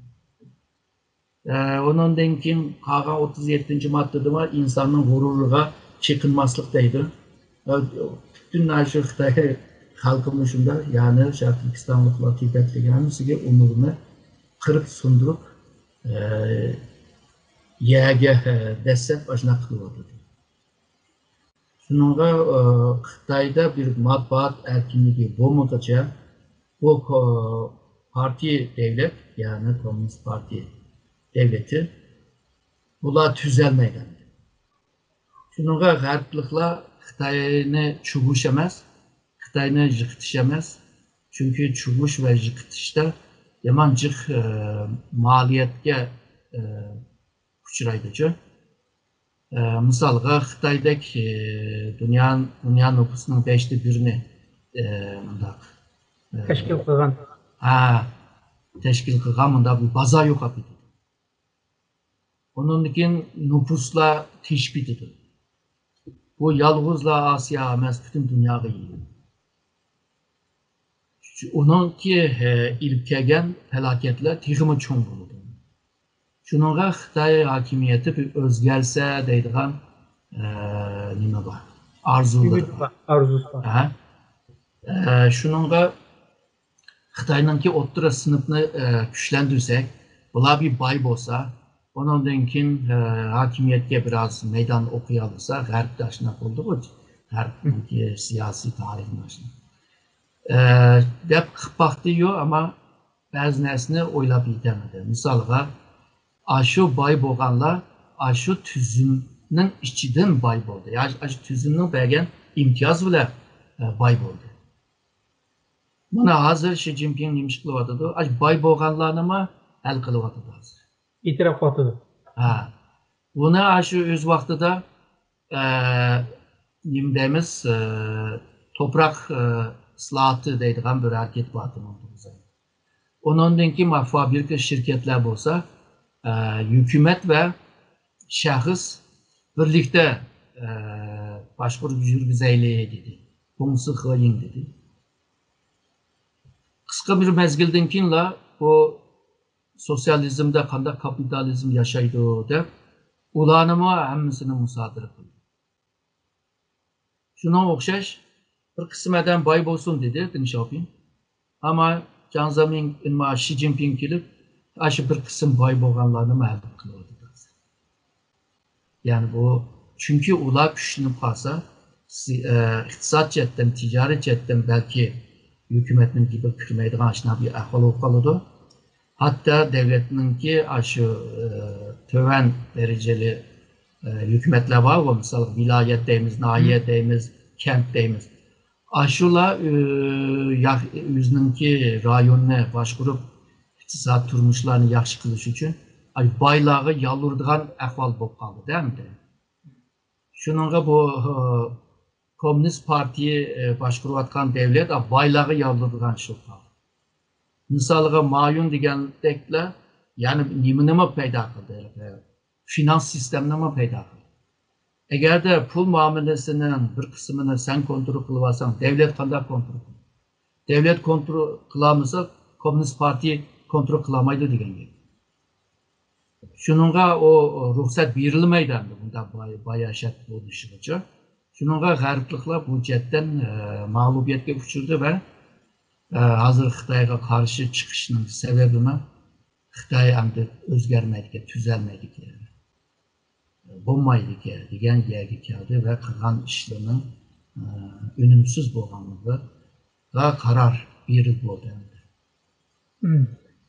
ئە، ئۇنىڭدىن كېيىن قالغان ئوتتۇز يەتتىنچى ماددىدىمۇ ئىنساننىڭ غۇرۇرىغا چېقىنماسلىق دەيدۇ. ئە، پۈتۈن شۇ خىتاي خەلقىمۇ شۇنداق، يەنى شەرقىي تۈركىستانلىقلار، تىبەتلىك ھەممىسىگە ئۇنىڭنى قىرىپ سۇندۇرۇپ، ئە، يەرگە، ئە، دەسسەپ ئاشۇنداق قىلىۋاتىدۇ. شۇنىڭغا، ئە، خىتايدا بىر ماتبۇئات ئەركىنلىكى بولمىغۇچە، بۇ كو-، پارتىيە دەۋلەت، يەنى كوممۇنىست پارتىيە دەۋلىتى، بۇلار تۈزەلمەيدۇ. شۇنىڭغا غەربلىكلار خىتاينى چۇۋۇش ئەمەس، خىتاينى يىقىتىش ئەمەس. چۈنكى چۇۋۇش ۋە يىقىتىشتا يامان جىق، ئە، مالىيەتكە، ئە، ئۇچرايدۇچۇ. ئە، مىسالغا، خىتايدەك، ئە، دۇنيا، دۇنيا نوپۇسىنىڭ بەشتە بىرىنى، ئە، مۇنداق، ئە، تەشكىل قىلغان. ھە، تەشكىل قىلغان مۇنداق بىر بازار يوقاپ كېتىدۇ. ئۇنىڭدىن كېيىن نوپۇسلار تېشىپ كېتىدۇ. بۇ يالغۇزلا ئاسىيا ئەمەس، پۈتۈن دۇنياغا يېيىلىدۇ. ئۇنىڭكى، ھە، ئېلىپ كەلگەن پالاكەتلەر تېخىمۇ چوڭ بولىدۇ. شۇنىڭغا خىتاي ھاكىمىيىتى بىر ئۆزگەرسە دەيدىغان، ئە، نېمە بار؟ ئارزۇلىرى ئۈمىد بار. بار، ئارزۇسى بار. ھە؟ ئە، شۇنىڭغا خىتاينىڭكى ئوتتۇرا سىنىپنى، ئە، كۈچلەندۈرسەك، بۇلار بىر باي بولسا، ئۇنىڭدىن كېيىن، ئە، ھاكىمىيەتكە بىراز مەيدان ئوقۇيالىسا، غەربتە ئاشۇنداق بولدىغۇ، غەربنىڭكى سىياسىي تارىخىدا ئاشۇنداق. ئە، دەپ قىلىپ باقتى-يۇ، ئەمما بەزى نەرسىنى ئويلاپ يېتەلمىدى. مىسالغا، ئاشۇ باي بولغانلار ئاشۇ تۈزۈمنىڭ ئىچىدىن باي بولدى. يا ئاشۇ تۈزۈمنىڭ بەرگەن ئىمتىيازى بىلەن، ئە، باي بولدى. مانا ھازىر شى جىنپىڭ نېمە ئىش قىلىۋاتىدۇ؟ ئاشۇ باي بولغانلارنىمۇ ھەل قىلىۋاتىدۇ ھازىر. ئېتىراپ قىلىۋاتىدۇ. ھە. بۇنى ئاشۇ ئۆز ۋاقتىدا، ئە، نېمە دەيمىز، ئە، توپراق، ئە، ئىسلاھاتى دەيدىغان بىر ھەرىكەت بار ئىدى. ئۇنىڭدىن كېيىن ما فابرىكا، شىركەتلەر بولسا، ئە، ھۆكۈمەت ۋە شەخس بىرلىكتە، ئە، باشقۇرۇپ يۈرگۈزەيلى دېدى. بۇڭسى خېيىڭ دېدى. قىسقا بىر مەزگىلدىن كېيىنلا بۇ سوتسىيالىزمدا قانداق كاپىتالىزم ياشايدۇ دەپ، ئۇلارنىمۇ ھەممىسىنى مۇسادىرە قىلدى. شۇنىڭغا ئوخشاش بىر قىسىم ئادەم باي بولسۇن دېدى دېڭ شياۋپىڭ. ئەمما جياڭ زېمىڭ، ئەمما شى جىنپىڭ كېلىپ، ئاشۇ بىر قىسىم باي بولغانلارنىمۇ ھەل قىلىۋاتىدۇ ھازىر. يەنى بۇ، چۈنكى ئۇلار كۈچلىنىپ قالسا، سى-، ئە، ئىقتىساد جەھەتتىن، تىجارەت جەھەتتىن بەلكى ھۆكۈمەتنىڭ گېپىگە كىرمەيدىغان ئاشۇنداق بىر ئەھۋال بولۇپ قالىدۇ. ھەتتا دۆلەتنىڭكى ئاشۇ، ئە، تۆۋەن دەرىجىلىك، ئە، ھۆكۈمەتلەر بارغۇ، مىسالغا، ۋىلايەت دەيمىز، ناھىيە دەيمىز، كەنت دەيمىز. ئاشۇلار، ئۆ-، يا-، ئۆزىنىڭكى رايونىنى باشقۇرۇپ، ئىقتىساد، تۇرمۇشلارنى ياخشى قىلىش ئۈچۈن، ئاي، بايلارغا يالۋۇرىدىغان ئەھۋال بولۇپ قالدى-دە ئەمدى. شۇنىڭغا بۇ، ئە، كوممۇنىست پارتىيە، ئە، باشقۇرۇۋاتقان دۆلەت، ئا، بايلارغا يالۋۇرىدىغان ئىش بولۇپ قالدى. مىسالغا، مايون دېگەندەكلەر، يەنى نېمىنىمۇ پەيدا قىلدى؟ فىنانس سىستېمىنىمۇ پەيدا قىلدى. ئەگەردە پۇل مۇئامىلىسىنىڭ بىر قىسمىنى سەن كونترول قىلىۋالساڭ، دۆلەت قانداق كونترول قىلىدۇ؟ دۆلەت كونترول قىلالمىسا، كوممۇنىست پارتىيە كونترول قىلالمايدۇ دېگەن گەپ. شۇنىڭغا ئۇ رۇخسەت بېرىلمەيدۇ ئەمدى بۇنداق باي-، باياشات بولۇشىغىچە. شۇنىڭغا غەربلىكلەر بۇ جەھەتتىن، ئە، مەغلۇبىيەتكە ئۇچرىدى ۋە، ئە، ھازىر خىتايغا قارشى چىقىشنىڭ سەۋەبىمۇ خىتاي ئەمدى ئۆزگەرمەيدىكەن، تۈزەلمەيدىكەن، بولمايدىكەن دېگەن يەرگە كەلدى ۋە قىلغان ئىشلىرىنىڭ، ئە، ئۈنۈمسىز بولغانلىقىغا قارار بېرىلىپ بولدى ئەمدى. مم.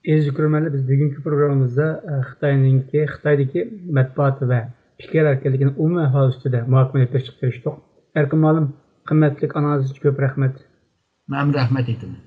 ئەزىز كۆرۈرمەنلەر، بىز بۈگۈنكى پروگراممىمىزدا، ئە، خىتاينىڭكى، خىتايدىكى مەتبۇئات ۋە پىكىر ئەركىنلىكىنىڭ ئومۇمىي ئەھۋالى ئۈستىدە مۇھاكىمە ئېلىپ بېرىشقا تىرىشتۇق. ئەركىن مۇئەللىم، قىممەتلىك ئانالىزىڭىز ئۈچۈن كۆپ رەھمەت. مەنمۇ رەھمەت ئېيتىمەن.